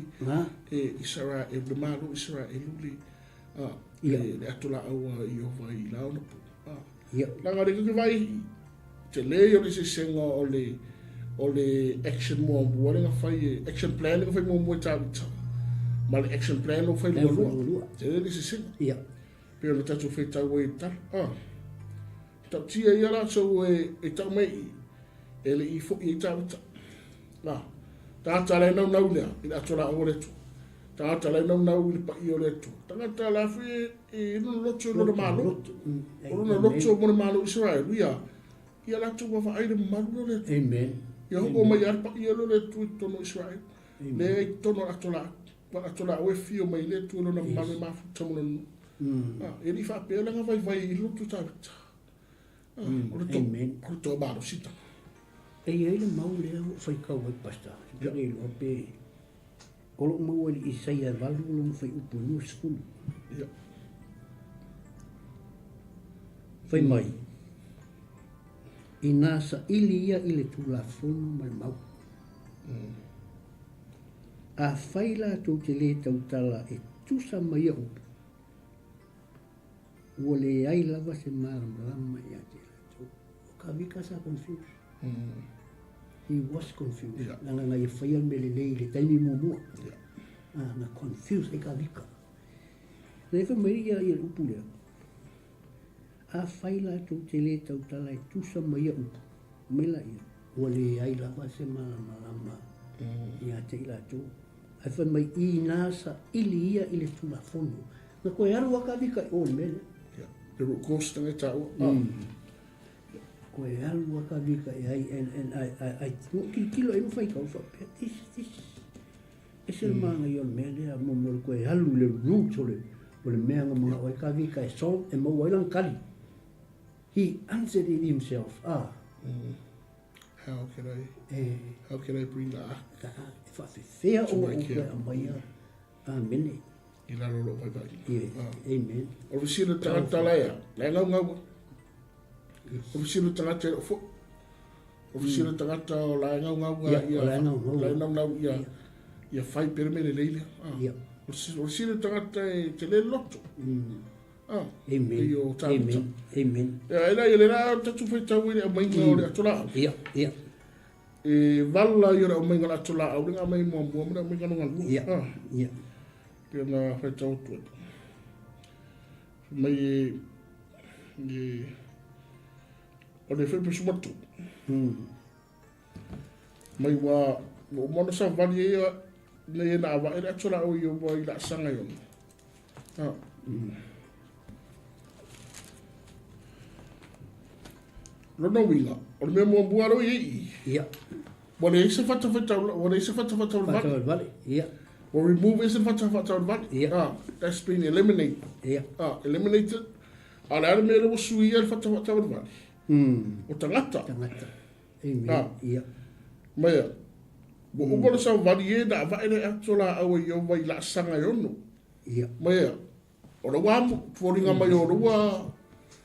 e Isaraelu, le Malo o Isaraelu le, le ato laau a Ieova i la ona po. Leaga o lea tou te vaai i tele ia o le eseesega o le o le action muamua lea na fai e action plan lea na fai muamua e Tavita ma le action plan lea ua fai lua lua. Tele le eseesega. Ia. Pei ona tatou faitau ai i le tala. Ah. Tautia ia latou e, e tau mai i e le i foi ai Tavita. Ah. Tagata la e naunau lea i le ato laau o le Atua. Tagata la e naunau i le paia o le Atua. Tagata la foi e, e lona loto i lona malo. O lona loto mo le malo o Israel, ia, ia latou vaavaai le mamalu lea o le Atua. Amen. Ia oo mai lava le paia lea o le Atua i totonu o Israel. Lea i totonu o le ato laau. Ua ato laau e fio mai le Atua i lona mamalu e mafuta mo lona nuu. Ah, e le i faapea lana vaivai i loto Tavita. Ah, o le to, o le toa malositanga. E i ai le mau lea ua ou faitau ai, Pastor, ou te le iloa pe o lo o maua i le Isaia e 8 lona fuaiupu e 20. Ia. Fai mai, Inā saili ia i le Tulafono ma le mau. Afai latou te lē tautala e tusa ma ia upu, Ua leai lava se malamalama ia te latou. O Kavika sa confused. He was confused. Yeah. Leaga na ia faia le mea lelei i le taimi muamua. Yeah. Ah, na confused ai Kavika. Na fai mai ia ia le upu lea. Afai latou te lē tautala e tusa ma ia upu, mai laia, ua leai lava se malamalama ia te i latou. Ae fai mai, inā saili ia i le Tulafono, Na koe alu a Kavika i o i le mea lea. Yeah. Le root cause tanga i tāua. Koe alu a Kavika i ai, and, and I, I, I, no, kilokilo ai ma whaikau whapea, this, this, ese le maangaia o le mea lea, mo, mo le koe alu le root o le, o le mea nga manao ai Kavika e solve, e maua ai lana tali. He answered it himself, ah. How can I, E, how can I bring the ark the ark, e whaawhewhea to o my o koe camp? a mai a, Amene. I lalo o lou vaivai. Ie, amen. O le fesili o le tagata la ea, la e gaugau ai. O le fesili o le tagata e le o foi. O le fesili o le tagata o la e gaugau ia, ia, o la e gaugau. La e naunau ia, ia fai pea le mea lelei lea. Ia. O le fesili o le tagata e tele le loto. Amen. Pei o Tāmita. Amen. Amen. Ia, e la, ia le la tatou faitau i le aumaiga o le ato laau. Ia, ia. E vala ia o le aumaiga o le ato laau le na aumai muamua ma le aumaiga lona lua. Ia, ia. Pei ona faitau atu ai. Fai mai e, e, o le Filipi 13. Mai ua, ua uma ona savali ai ia, ina ia na avae le ato laau i ua i laasaga i ona. Lona uiga, o le mea muamua lea ua i ai i i, Ia. ua leai se fatafatau, ua leai se fatafatau vale. Vale, ia. Ua remove ai se fatafatau vale. Ia. Ah, that's been eliminated. Ia. Ah, eliminated. A o le a le mea lea ua suia le fatafatau vale? O tagata. Tagata. Amen. Ia. Maia, ua uma le savali e na avae le ato la aua i au vai laasaga e ono. Ia. Maia, o le ua amu, foliga mai o le ua,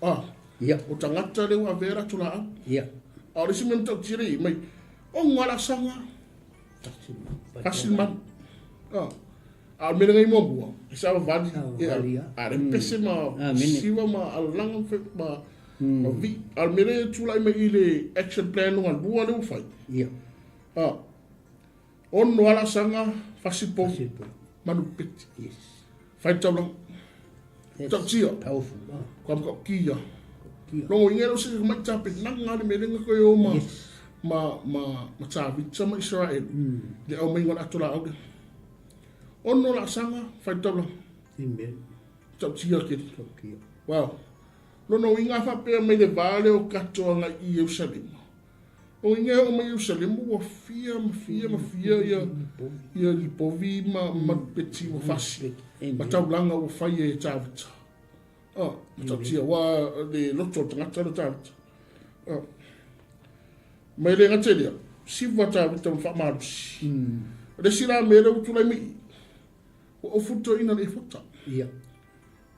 ah, Ia. o tagata le ua avea le ato laau. Ia. A o le isi mea matautia le i mai, o ngā laasaga, Tasi. tasi le manu. Ah. A o le mea lenei muamua, e savavali, Savavali, ia, ah. a le pese ma Amene. siva ma alalaga ma ma, ma vi. A o le mea lea e tulai mai i le action plan lona lua lea ua fai. Ia. Ah. Ono lava laasaga, fasi povi, Tasi po. manu peti. Yes. Fai taulaga. That's Tautia. Powerful. Ah. Kua matautia. Kia. Logo inga lo se mai tapenaga le mea lenei koe o ma Yes. ma ma ma Tavita ma Israel. Le au mai ngona atola au. Ono laasaga, fai taulaga. Amen. Tautia ke. Tautia. Wow. Lona uiga faapea mai le va lea o katoaga i Ierusalema. O inga o mai Ierusalema ua fia ma fia ma fia ia ia lipovi ma ma peti ua fasi. Ma Amen. taulaga ua fai e Tavita. Ah, ma tautia wa le loto o tagata le Tavita. Ah. Mai le gate lea, siva Tavita ma faamalosi. Le isi la mea lea ua tulai mai i, ua ofutoina le efota. Ia.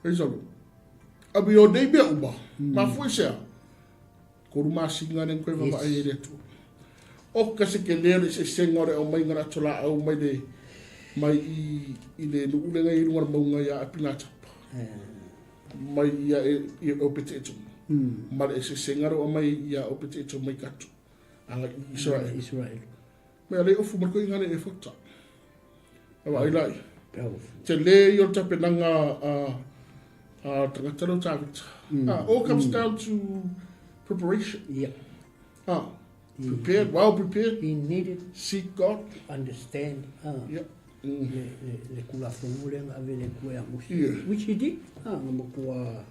Praise the Lord. Abi o nei mea uma, mafua i sea, koru masina le koe vavaai e le Atua. O ka se ke lea le eseesega o le aumaiga o le ato laau mai le mai i i le nuu lenei i luga o le mauga ia Apinatapa. Mai ia e i Opete Etomu. Ma le eseesega lea ua aumai ia Opete Etomu mai Katu agai i Israel. Israel. Mea le ofu ma le koiga le efota. A vaai lai. Powerful. Tele ia o le tapenaga a a tagata lea o Tavita. Ah, all comes down to preparation. Ia. Ah, prepared, well prepared, He needed seek God. to understand. Ah. Yeah. Le le le kulafono lea na ave le kua ia Mose. Yeah. Which he did. Ah, na matua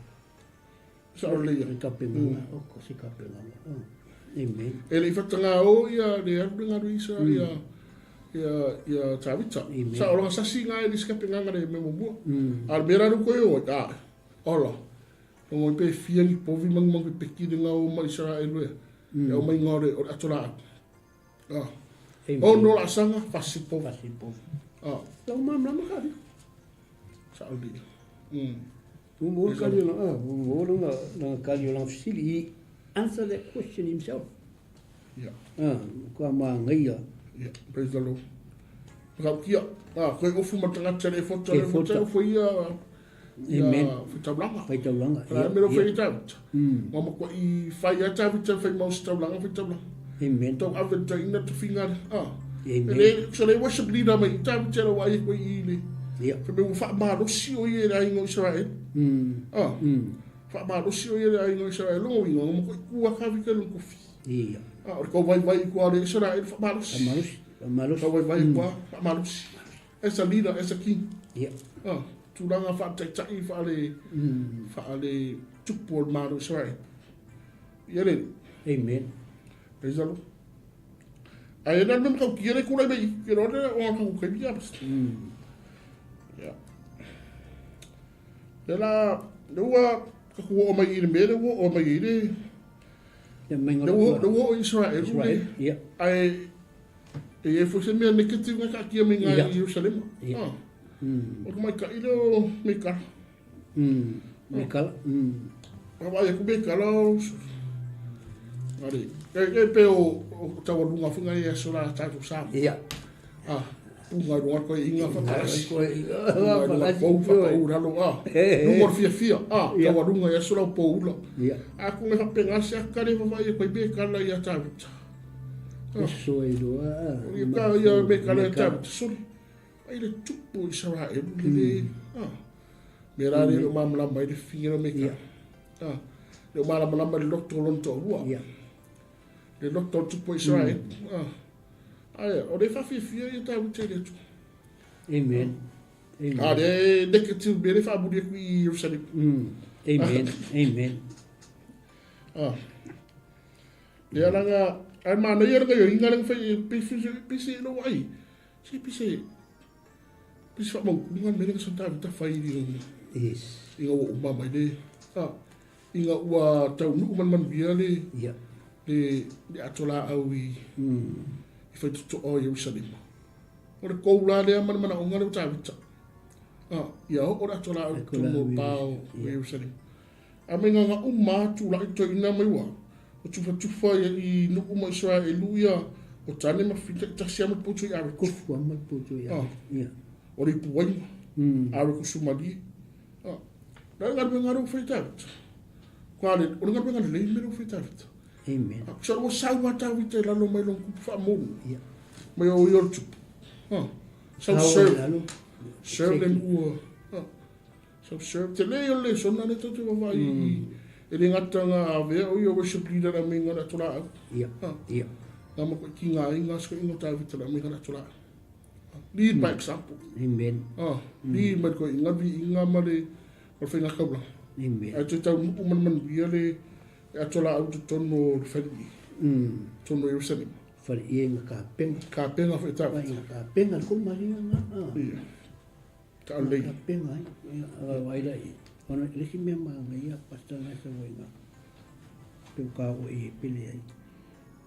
Sa o le ia. le tapenaga. O ko se tapenaga. Ah. Amen. E le i whatanga o ia le alu le ngaru isa ia ia ia Tavita. Amen. Sa o longa sasi ngā e le sikape ngā le me mua. A le mera ruko e o, a, ola. Longo i pe fia ni povi mangu mangu peki le ngā o ma Israel ea. E o mai ngā o le o le atola atu. Ah. Amen. O no la sanga, fasi povi. Fasi povi. Ah, Lau mamlama ka. sa o le. O kali o ah, o langa langa kali o langa fesili. He answered that question himself. Yeah. Ah, kua māngaia. Yeah, praise the Lord. Whakaukia, ah, koe ofu ma tagata le fota E le fota fota. o foi ia ia Amen. faitaulaga. Faitaulaga. La mea o fai tavita. Mm. Ngā makua i fai a tavita fai mau se taulaga faitaulaga. Amen. Tau ave ta ina te finga. Ah. Amen. Le so le worship leader mai tavita le wai koe i le. Ia. Fai me ua faamalosi o ia i le aiga o Israel. Ah. Faamalosi o ia i le aiga o Israel. Longo inga ngā makua i kua kavika le kofi. Ia. Ah, o le kau vaivai i kua le Israel faamalosi. Faamalosi. Faamalosi. Kau vaivai i kua faamalosi. As a leader, as a king. Ia. Ah, tulaga faataitai faale faale tupu o le Malo o Israel. Ia le Amen. Praise the Lord. Ai na mem kau kia le kura mai ke ro le o ka ku kia. Ya. Le la le ua ka ku o mai i le me le ua o mai i le Ia mai le ua le ua o Israel. Israel. Ia. Ai e e fo se mea negative nga ka kia mai ngā Ia. i Jerusalema. Ia. Ah. O ka mai ka i le o me kara. Me kala. Ka vai aku me kala o Ari, e e pe o o taualuga funga i aso la tātou sa. Ia. Ah, punga i runga koe inga whakarasi. Koe Punga i runga pou whakauralo, ah. Lunga o le fiafia, ah, Ia. taualuga i aso lau poula. Ia. A ko ngai whapenga se akare wawai e koe me kala i a Tavita. O soe loa. O ia ka ia me kala i a Tavita, sorry. Ai le tupu Israel, le le, ah. Me rā le o mamalama i le fingira me kala. Ah, le o malamalama i le loto o lona toalua. Ia. Le loto o le tupu Israel. Ah. Ai, o le whawhiwhia i a Tavita i le atu. Amen. Amen. A le negative me le whaamuri aku i Jerusalem. Amen. Amen. Ah. Le alanga, ai mana ia langa inga langa whai pisi pisi lo ai. Se pisi pisi wha mau kunga me langa sa Tavita whai i Yes. inga ua uma mai le. Ah. Inga ua tau nuku man man bia le Ia. Le ato laau i faitotoa o Ierusalema. O le kou la lea ma le manaoga lea o Tavita. Ia oo le ato laau i totonu o pa o Ierusalema. A mai gaga uma a tulai toeaina mai ua o tufatufa i nuu ma Isaraelu ia o tane ma fita i tasi ama le poutu i Areko. Tofu ama le poutu i Areko. Ia. O le ipuaiga. Areko sumalie. Na le galuega lea ua fai e Tavita. Kua le, o le galuega lelei le mea lea ua fai e Tavita. Amen. Sa ua sau a Tavita i lalo mai lona kupu faamonu. Ia. Mai o ia o le tupu. Sau serve. Serve le ua. So serve te le o le sona le tau te vaavaai i e le gata nga avea o ia worship leader la me nga la tola au. Ia. Ia. Nga ma ko ki nga inga sko ingo ta vita la me nga la tola. Lead by example. Amen. Lead ma ko inga vi inga ma le o whainga kaula. Amen. Ai te tau nuku man man via le atola au te tono le whare. Tono Jerusalem. Whare i nga ka penga. Ka penga whai tau. Nga ka penga ko maria nga. Ia. Taʻalelei. Ka penga ai. Ia, ai la i. Ona le isi mea manaia pastor na sa wai pe ka o e pele ai.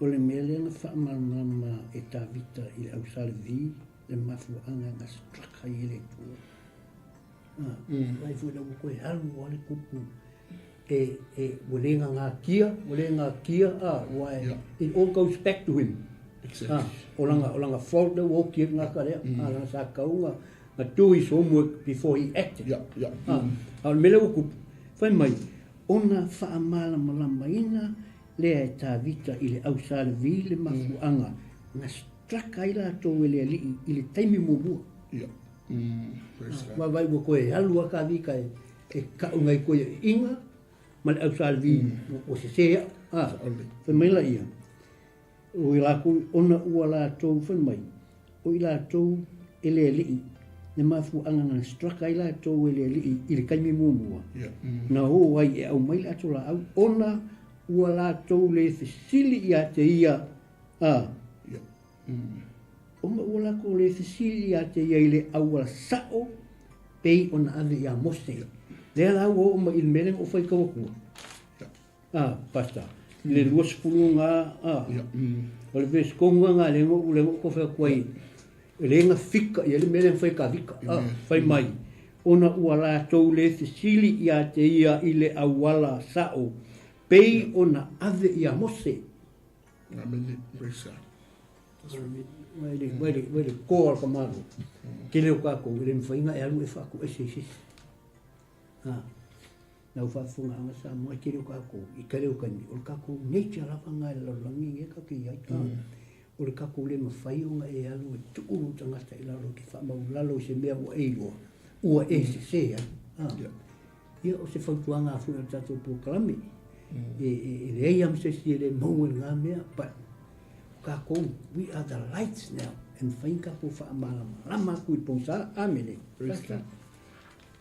O le mea lea na faamalamalama e Tavita i le ausalevi le mafuaaga na struck ai e le Atua. Vai foi la ua koe alu a le kupu e ua le gagatia, ua le gatia, ua e, it all goes back to him. Exactly. O langa fault lea ua oti ai le gata lea, langa sa tau na do his homework before he acted. A o le mea lea ua kupu, fai mai, ona faamalamalamaina lea e Tavita i le ausalevi le mafuaaga na struck ai latou e le Alii i le taimi muamua. Vaavaai ua toe alu a Tavita e kau ngai koe iiga ma le ausalevi ua sese aa. Fai mai laia, o i latou, ona ua latou fai mai, o i latou e le Alii, le mafuaaga na struck ai latou e le Alii i le taimi muamua, na o ai e aumai le ato laau, ona ua latou le fesili ia te ia, ona ua latou le fesili ia te ia i le auala sao pei ona ave ia Mose. Lea la ua oo mai i le mea lea na ou faitau atua. Pastor, i le 20 ga, o le verse tonu lava lea na ou tau fai atu ai, e le na fika i ai le mea lea na fai e Tavita. Fai mai, ona ua latou le fesili ia te ia i le auala sao pei ona ave ia Mose. Amene. Praise God. Vai le, vai le, vai le koa o le tamāloa. Tele o kākou, e le mawhai ona e alu e whaakuese i se isi. Nau faafofogaaga Samoa, e tele o kākou, i tele o taimi, o le kākou nature lava na e le lalolagi nei tatou te i ai. O le kākou le mawhai ona e alu e tuu lou tagata i lalo e te faamaulalo i se mea ua e iloa, ua e sese ai. Ia, o se fautuaga foi o le tatou polokalame. E leai lava ma se isi e le maua i lena mea, but o kākou, we are the lights now. E mafai ona tatou faamalamalama atu i le pogisa. Amene. Praise God.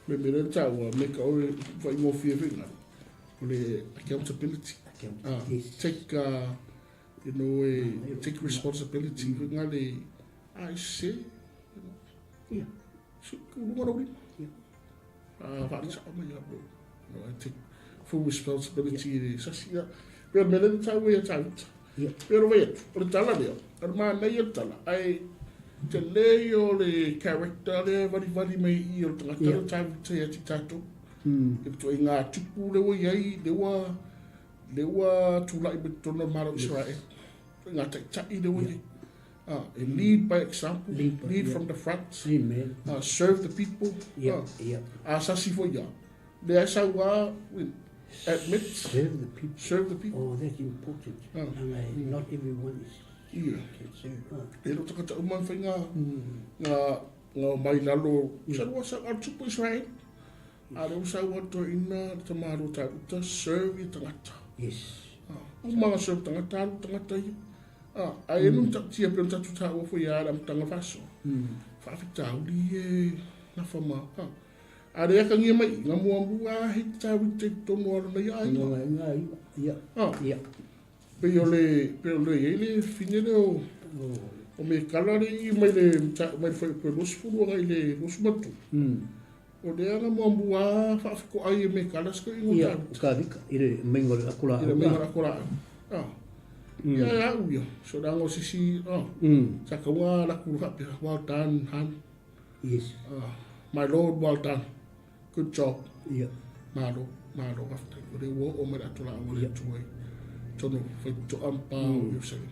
Me me lea taua, me ka oe whaingofie whenga, o le accountability. Accountability. Take, you know, take responsibility whenga le, I say, you know, Yeah. So, ku runga rau rima. Yeah. Whaarisa o mai a bro. You know, I take full responsibility le sasi ia. Pea me lea taua ia tauta. Yeah. Pea ro vai atu, o le tala lea, o le mānei o le tala, ai te lei o le character lea varivali mai i o le tangata Yeah. le tauta ia ti tātou. E puto i ngā tupu le ua iai, le ua tūlai me tōna mara o Israel. I ngā taitai le ua iai. E lead by example, Lead by, lead yeah. from the front. Amen. Serve the people. Yeah, yeah. Sasi fo ia. Le ai sau a, admit. Serve the people. Serve the people. Oh, that's important. And not everyone is can serve. E lo takata uma whai ngā mai lalo. Sa rua sa au tupu Israel. A leo sau ato ina te maro tā uta, serve i tangata. Yes. Uma ngā serve tangata, alu tangata ia. Ai enu tia pe tatu tā ua fo ia ara mtanga faso. Whaafitauri e ngā whama. A rea ka ngia mai, ngā mua mua he tā wite tono aro nei ai. Ngā ngā ia. Ia. Pe o le e le fine le o o me kala le i mai le mai le whai pe losifuru anga i le losumatu. O le anga mua mua whaafiko ai e me kala siko ingo Ia, tā. ka vika, i le mainga o le akola. I le mainga o le akola. Ia e au ia, so leaga o sisi, oh, sa kaua la ku faapea, well done, hun. Yes. My lord, well done. Good job. Ia. Malo, malo, faafetai. O lea ua oo mai le ato laau a le Atua i totonu o faitotoa ma pa o Ierusalema.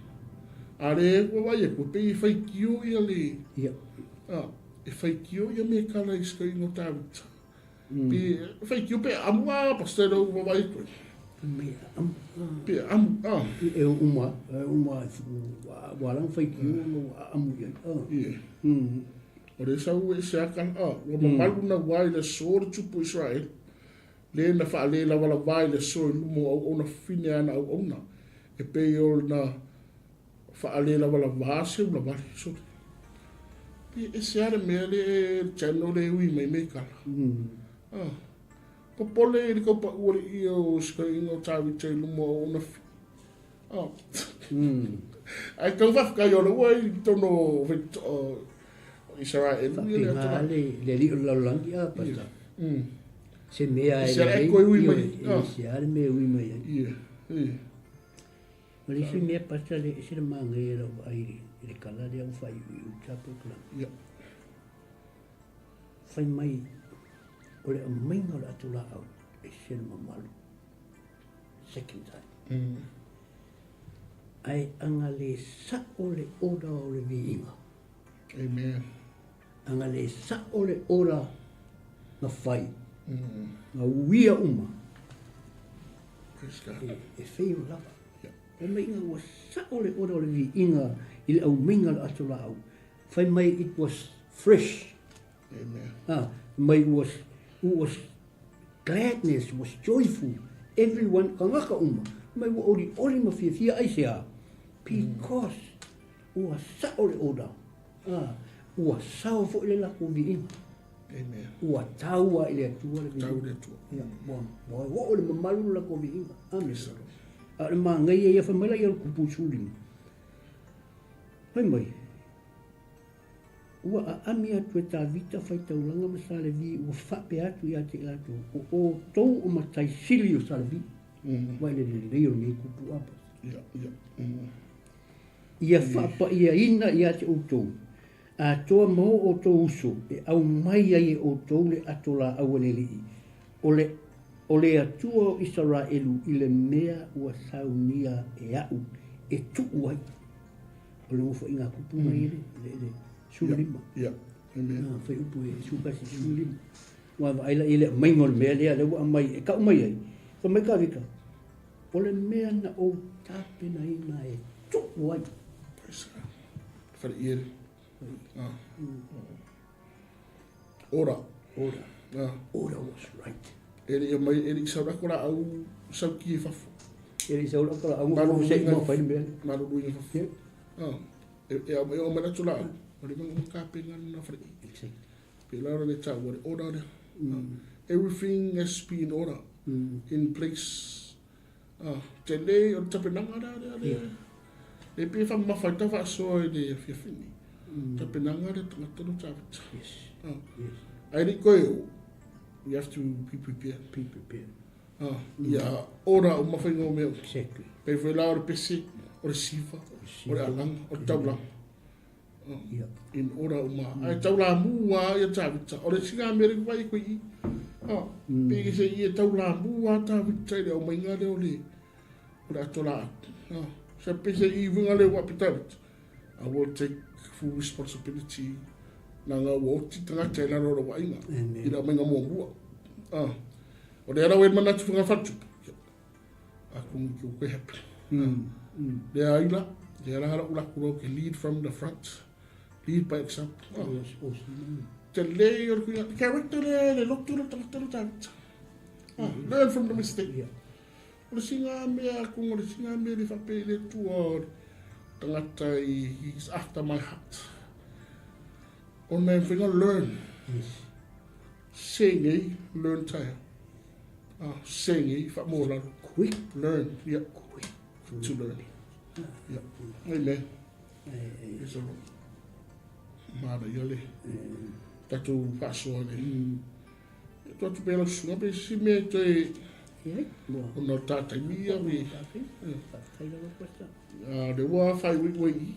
A le ua vaai atu, e pei e faitio ia le, Ia. e faitio ia me kala i sikainga o Tavita. Pe faitio pe amu a pastor lau ua vaai atu ai. Mai amu. Pe amu, ah. E uma, e uma, ua ala ona faitio ona ua aamu i ai. Ie. O le sau e se aka, ah, ua mamalu naua i le aso le tupu o Israeli, le na faalelavalavā i le aso i luma o auauna fine a ana auauna, e pei o na faalelavalavā se ulavale. Sole. Pe ese lava le mea le channel le ui mai me kala. Ah. Popole i le kaupaʻu o le ʻie o Sikainga o Tavita i luma o auauna fine. Oh. Ae tau faafetai ona ua i totonu o Isaraelu ia le Faapena le le alii o le lalolagi a pastor. Se mea e lelei, e ese lava le mea e ui mai ai. O le isi mea pastor le ese le manaia i lau vaai i le kala lea ua faaiuiu i ta polokalame. Fai mai o le aumaiga o le atulaau ese le mamalu. Second time. Ae aga le sa'o le order o le viiga. Amen. Aga le sa'o le order na fai. Na uia uma. Praise God. E fail lava. Fai mai ina ua sa'o le order o le viiga i le aumaiga o le ato laau. Fai mai it was fresh. Amen. Ah, mai was, was gladness, was joyful. Everyone, kangaka uma. Mai ua olioli ma fiafia aisea? Because ua sa'o le order. Ah, ua sao foi le latou viiga. Amen. Ua taua i le Atua le viiga. Tau i le Atua. Ia, ua, ua oo le mamalu le latou viiga. Amen. A o le manaia ia, fai mai la ia o le kupu 15. Fai mai, Ua aami atu e Tavita faitaulaga ma Salevi ua faapea atu ia te i latou, O outou o matai sili o Salevi. Ua i le lelei o lenei kupu apa. Ia faapaiaina ia te outou, atoa ma o outou uso e aumai ai e outou le ato laau a le Alii, o le, o le Atua o Isaraelu i le mea ua saunia e a'u e tuu ai. O le nofoaiga a kupu mai e le, le 15. Ia, amen. Ah, fai upu e 11, 15. Ua vaai la i le aumaiga o le mea lea, lea ua aumai, e tau mai ai. Fai mai Tavita, o le mea na ou tapenaina e tuu ai. Praise God. Fale i ele. Ah. Ora. Ora. Ah. Ora was right. E le i mai, e le i sau lako la au sau ki e fafo. E le i sau lako la au ngā se i mawhai le mea. Malulu i fafo. Ah. E, e au mai o mai atu la au. O le manga ka penga na fale i. Exactly. Pe la le tau o le ora le. Everything has to be in order. In place. Ah, te le o le tapenaga lea lea le. Le pe fa mamafa i tau faasoa i le afiafi nei. Tapenaga le tagata lo tavita. Yes. Ah. Yes. Ae le i koe o, you have to be prepared. Be prepared. Ah, ia ora o mafaiga o mea uma. Exactly. Pei foi la o le pese, o le siva, o le alaga, o le taulaga. Ia. In ora uma. Ae taulamu lava ia Tavita. O le isi lena mea lea e vaai atu i i. Ah, pei se i e taulamu lava Tavita i le aumaiga lea o le o le ato laau. Ah, sa pei se i uiga lea ua api Tavita. I will take full responsibility leaga ua oti tagata i lalo o lou aiga i le aumaiga muamua. Ah, o lea la ua i ai le manatu faiga faletupe. Atonu ke uka happy. Lea ai la, lea la lau laku loa ke lead from the front. Lead by example. Oh. Yes, awesome. Te lei o le kuinga, character lea, le lotu le tagata le tagata. Ah, learn from the mistake. Yeah. O le singa mea, kung o le singa mea le whape i le tua o le tagata i, he's after my heart. Ona e whainga learn. Yes. Sengei, learn taeao. Ah, sengei, faamōlalo. Quick. Learn, yeah. Quick. To learn. Yeah. Amen. Praise the Lord. Manaia le tatou faasoa le. Ia tuu atu pea lau susuga pe isi mea e toe. Ia, ua. Ona o le ta taimi ia me. Faafetai lava Pastor. A le ua faaiuiu ai i.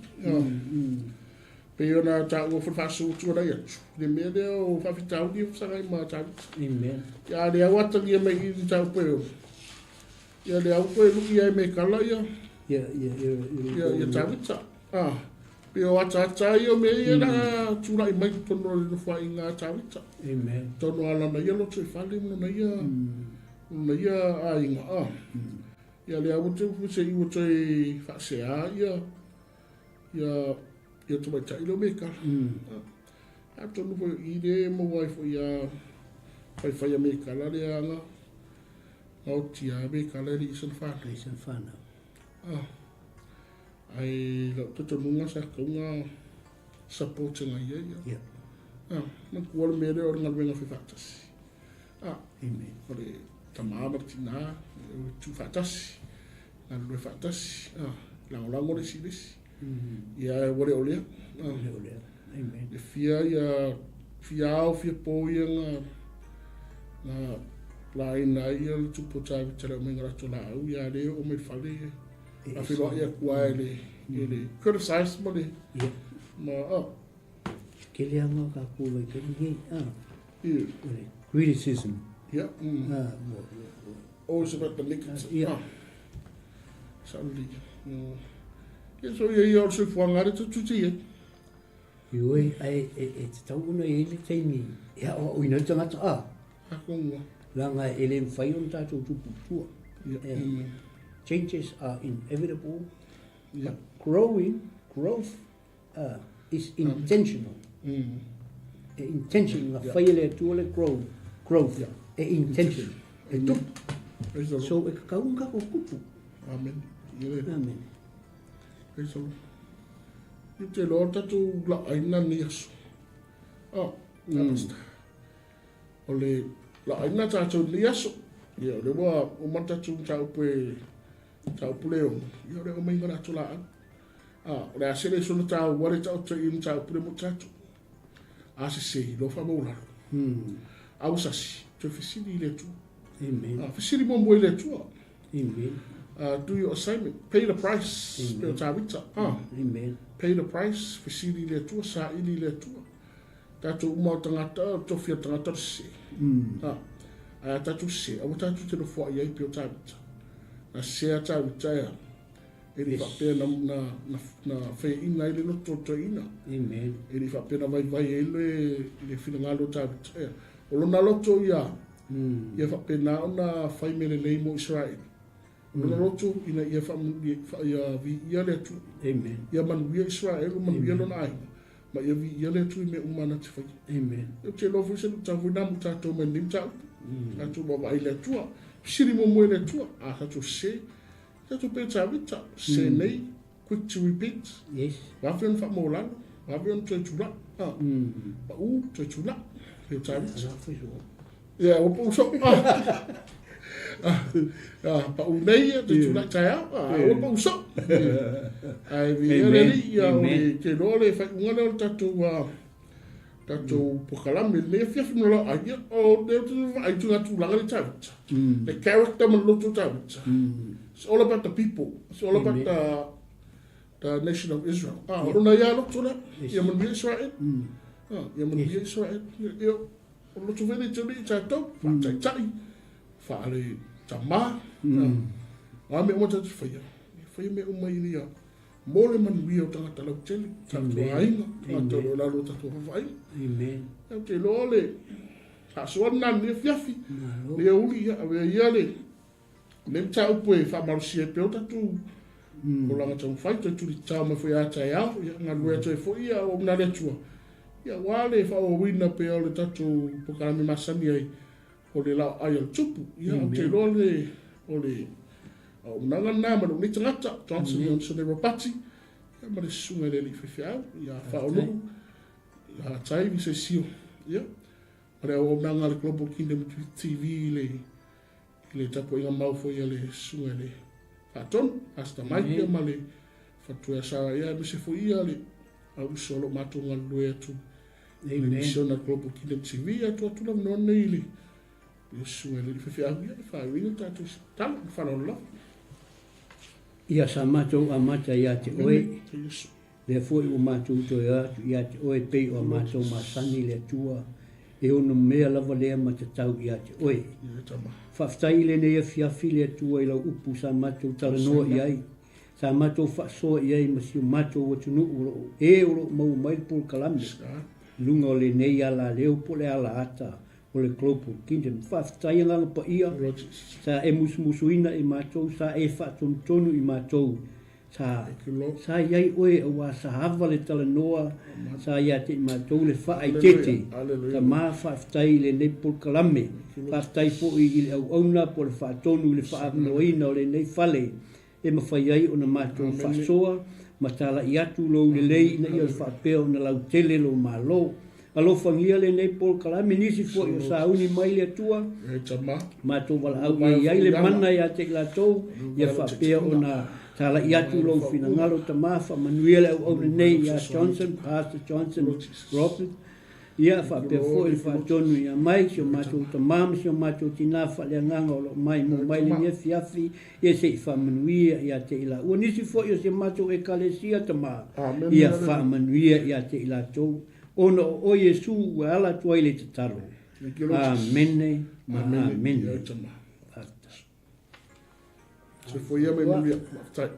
Pei ona taua foi le faasoo tuanai atu. Le mea lea o faafitauli e fesagai ma Tavita. Amen. Ia le au atagia mai i ni tau pe o. Ia le au koe lui ai me kala ia. Ia, ia, ia, ia, ia Tavita. Ah, pe o ata ata ia me ia na tulai mai tonu o le nofoaiga a Tavita. Amen. Tonu ala na ia loto i fale mo na ia na ia aiga. Ah. Ia le au te upu se i ua toe faasea ia ia ia tamaitai leo me kala. Atonu foi i le maua ai foi ia faifai a me kala le anga gaotia me kala e le i sana whanau. I sana whanau. Ah. Ai lau talitonuga sa kauga support nga ia ia. Yeah. Ah, ma kua le mea lea o le galuega faifaatasi. Ah, Amen. o le tamā ma le tinā, e tu faatasi, galulue faatasi, ah, lagolago le isi i le isi. Ia ua le o lea. Ah, Le o lea. Amen. e fia ia fia ao fia po ia nga nga laina ai ia le tupu o Tavita le aumaiga o latou laau ia le oo mai le fale ia E a feiloai atu lava e le e le criticize ma le Ia. ma ah Tele lava o tatou vaitaimi nei. Ah, ia o le criticism. ia Ah, ua, ua, ua. Always about the negative. Ia. Ah. Sao lelei. Ia so ia ia o le soifuaga lea tatou te i ai. Ioe, ae e, e tatau ona i ai le taimi e aoaoina ai le tagata a. Akoga. Leaga e le mafai ona tatou tupu i tua. Ia. Yeah. Changes are inevitable, Ia. but growing, growth is intentional. E intention, na fai e le Atua le grow, growth, Yeah. e intention. E tupu. Praise the Lord. So e tatau ona tatou tupu. Amen. Ia le. Amen. Praise the Lord. Ia te loa tatou laaina nei aso. Oh, mm. O le laaina tatou nei aso. Ia, o le ua uma tatou mataupu e mataupu le ono. Ia, o le aumaiga o le ato laau. Ah, o le a se le sona taua le taoto i mataupu le mo tatou. A sese, loa faamaulalo. A ua sasi, toe fesili i le Atua. Amen. Ah, fesili muamua i le Atua. Amen. Do your assignment. Pay the price. Amen. Pe o Tavita. Ah. Amen. Pay the price, fesili i le Atua, saili i le Atua. Tatou uma o tagata, o tofi o tagata o le sese. Ah, ae a tatou sese, aua tatou te nofoai ai pe o Tavita. Na sese a Tavita ea, e le i Yes. faapea na, na, na, na feeina ai le loto o le toeaina. Amen. E le i faapea na vaivai ai le, le finagalo o Tavita ea. O lona loto ia, ia faapena ona fai mea lelei mo Israeli. O lona loto ina ia faamanuia, fa, ia viia le Atua. Amen. Ia manuia Israel, manuia lona aiga. Ma ia viia le Atua i mea uma na te faia. Amen. Ou te iloa foi se luitau foi na mo tatou mai lenei mataupu. Tatou vaavaai i le Atua. Fesili muamua i le Atua. A tatou sese, tatou pe Tavita, sese nei, quick to repent. Yes. Vave ona faamaulalo, vave ona toe tulai. Ah, pau, toe tulai. Pe Tavita. Ala foi so. Ia, ua pau soo. Ah. Ah, ah, pau nei, ia, toe tulai taeao. Ah, ua pau soo. Ae viia le Amen. Alii, ia, o le Amen. te iloa le faaiuga lea o le tatou, ah, tatou pokalame lenei afiafi ma lau ai, ia, o lea ou te vaai atu i ngā tulaga le Tavita. Le character ma le loto o Tavita. It's all about the people. It's all about Amen. the nation of Israel. Ah, o lona ia loto lea. Yes. Ia manuia Israel. Ah, ia manuia Israel. Ia, ia, o loto foi le te alii i tatou, faataitai, faale tamā. Ah, a mea uma tatou faia. Ia faia mea uma i ia mo le manuia o tagata lautele, tatou Amen. aiga, tagata o Amen. lo o lalo o tatou vaavaaiga. Amen. Ou te iloa le faasoa lena i lenei afiafi. Malo. Lenei aoauli, ia, avea ia le lenei mataupu e faamalosia ai pea o tatou olaga taumafai, toe tulitao mai foi ia taeao, ia, galue atu ai foi ia auauna a le Atua. Ia, aua le faaauauina pea o le tatou pokalame masani ai o le laoai o le tupu. Ia, ou te Amen. iloa le o le auaunaga lena ma lou nei tagata, Johnson Amen. Johnson e Ropati, ia, ma le susuga i le alii faifeau, ia Faaonuu, ia Tai Visesio, ia, ma le auaunaga a le Global Kingdom TV i le i le tapuaiga mau foi a le susuga i le Faatonu, Pastor Mike, Amen. ia, ma le fatuea Sara, ia, aemaise foi ia le auuso o lo o matou galulue atu i le Amen. mission a Global Kingdom TV, ia, atu atu le avanoa lenei i le Iesu e le faifeau ia e faaiuina le tatou tala ma faaaloalo lava. Ia sa matou amata ia te oe, lea foi ua matou toe atu ia te oe pei o a matou masani le Atua, e ono mea lava lea ma tatau ia te oe. Faafetai i lenei afiafi le Atua i lau upu sa matou talanoa i ai, sa matou faasoa i ai ma si o matou atunuu o lo o e o lo o maua mai le polokalame i luga o lenei alaleo po o le alaata o le Global Kingdom. Faafetai Agaga Paia, sa e musumusuina i matou, sa e faatonutonu i matou, sa, sa i ai oe aua sa ava le talanoa, sa ia te i matou le faaeteete. Tama, faafetai i lenei polokalame, faafetai foi i le auauna po o le faatonu i le faaavanoaina o lenei fale e mafai ai ona matou faasoa ma talai atu lou lelei ina ia faapea ona lautele lou Malo. Alofagia lenei polokalame, nisi foi o sauni mai le Atua, matou valaau ia i ai le mana ia te i latou, ia faapea ona talai atu lou finagalo, Tama, faamanuia le auauna nei ia Johnson, Pastor Johnson Robert, Ia faapea foi le faatonu ia mai si o matou tama ma si o matou tina faaleagaga o lo o maimoa mai lenei afiafi, ia se i faamanuia ia te i laua. Nisi foi o si o matou Ekalesia tama, ia faamanuia ia te i latou, ona o oe Iesu ua ala atu ai le tatalo. Amene ma amene. Soifua ia ma ia manuia. Faafetai.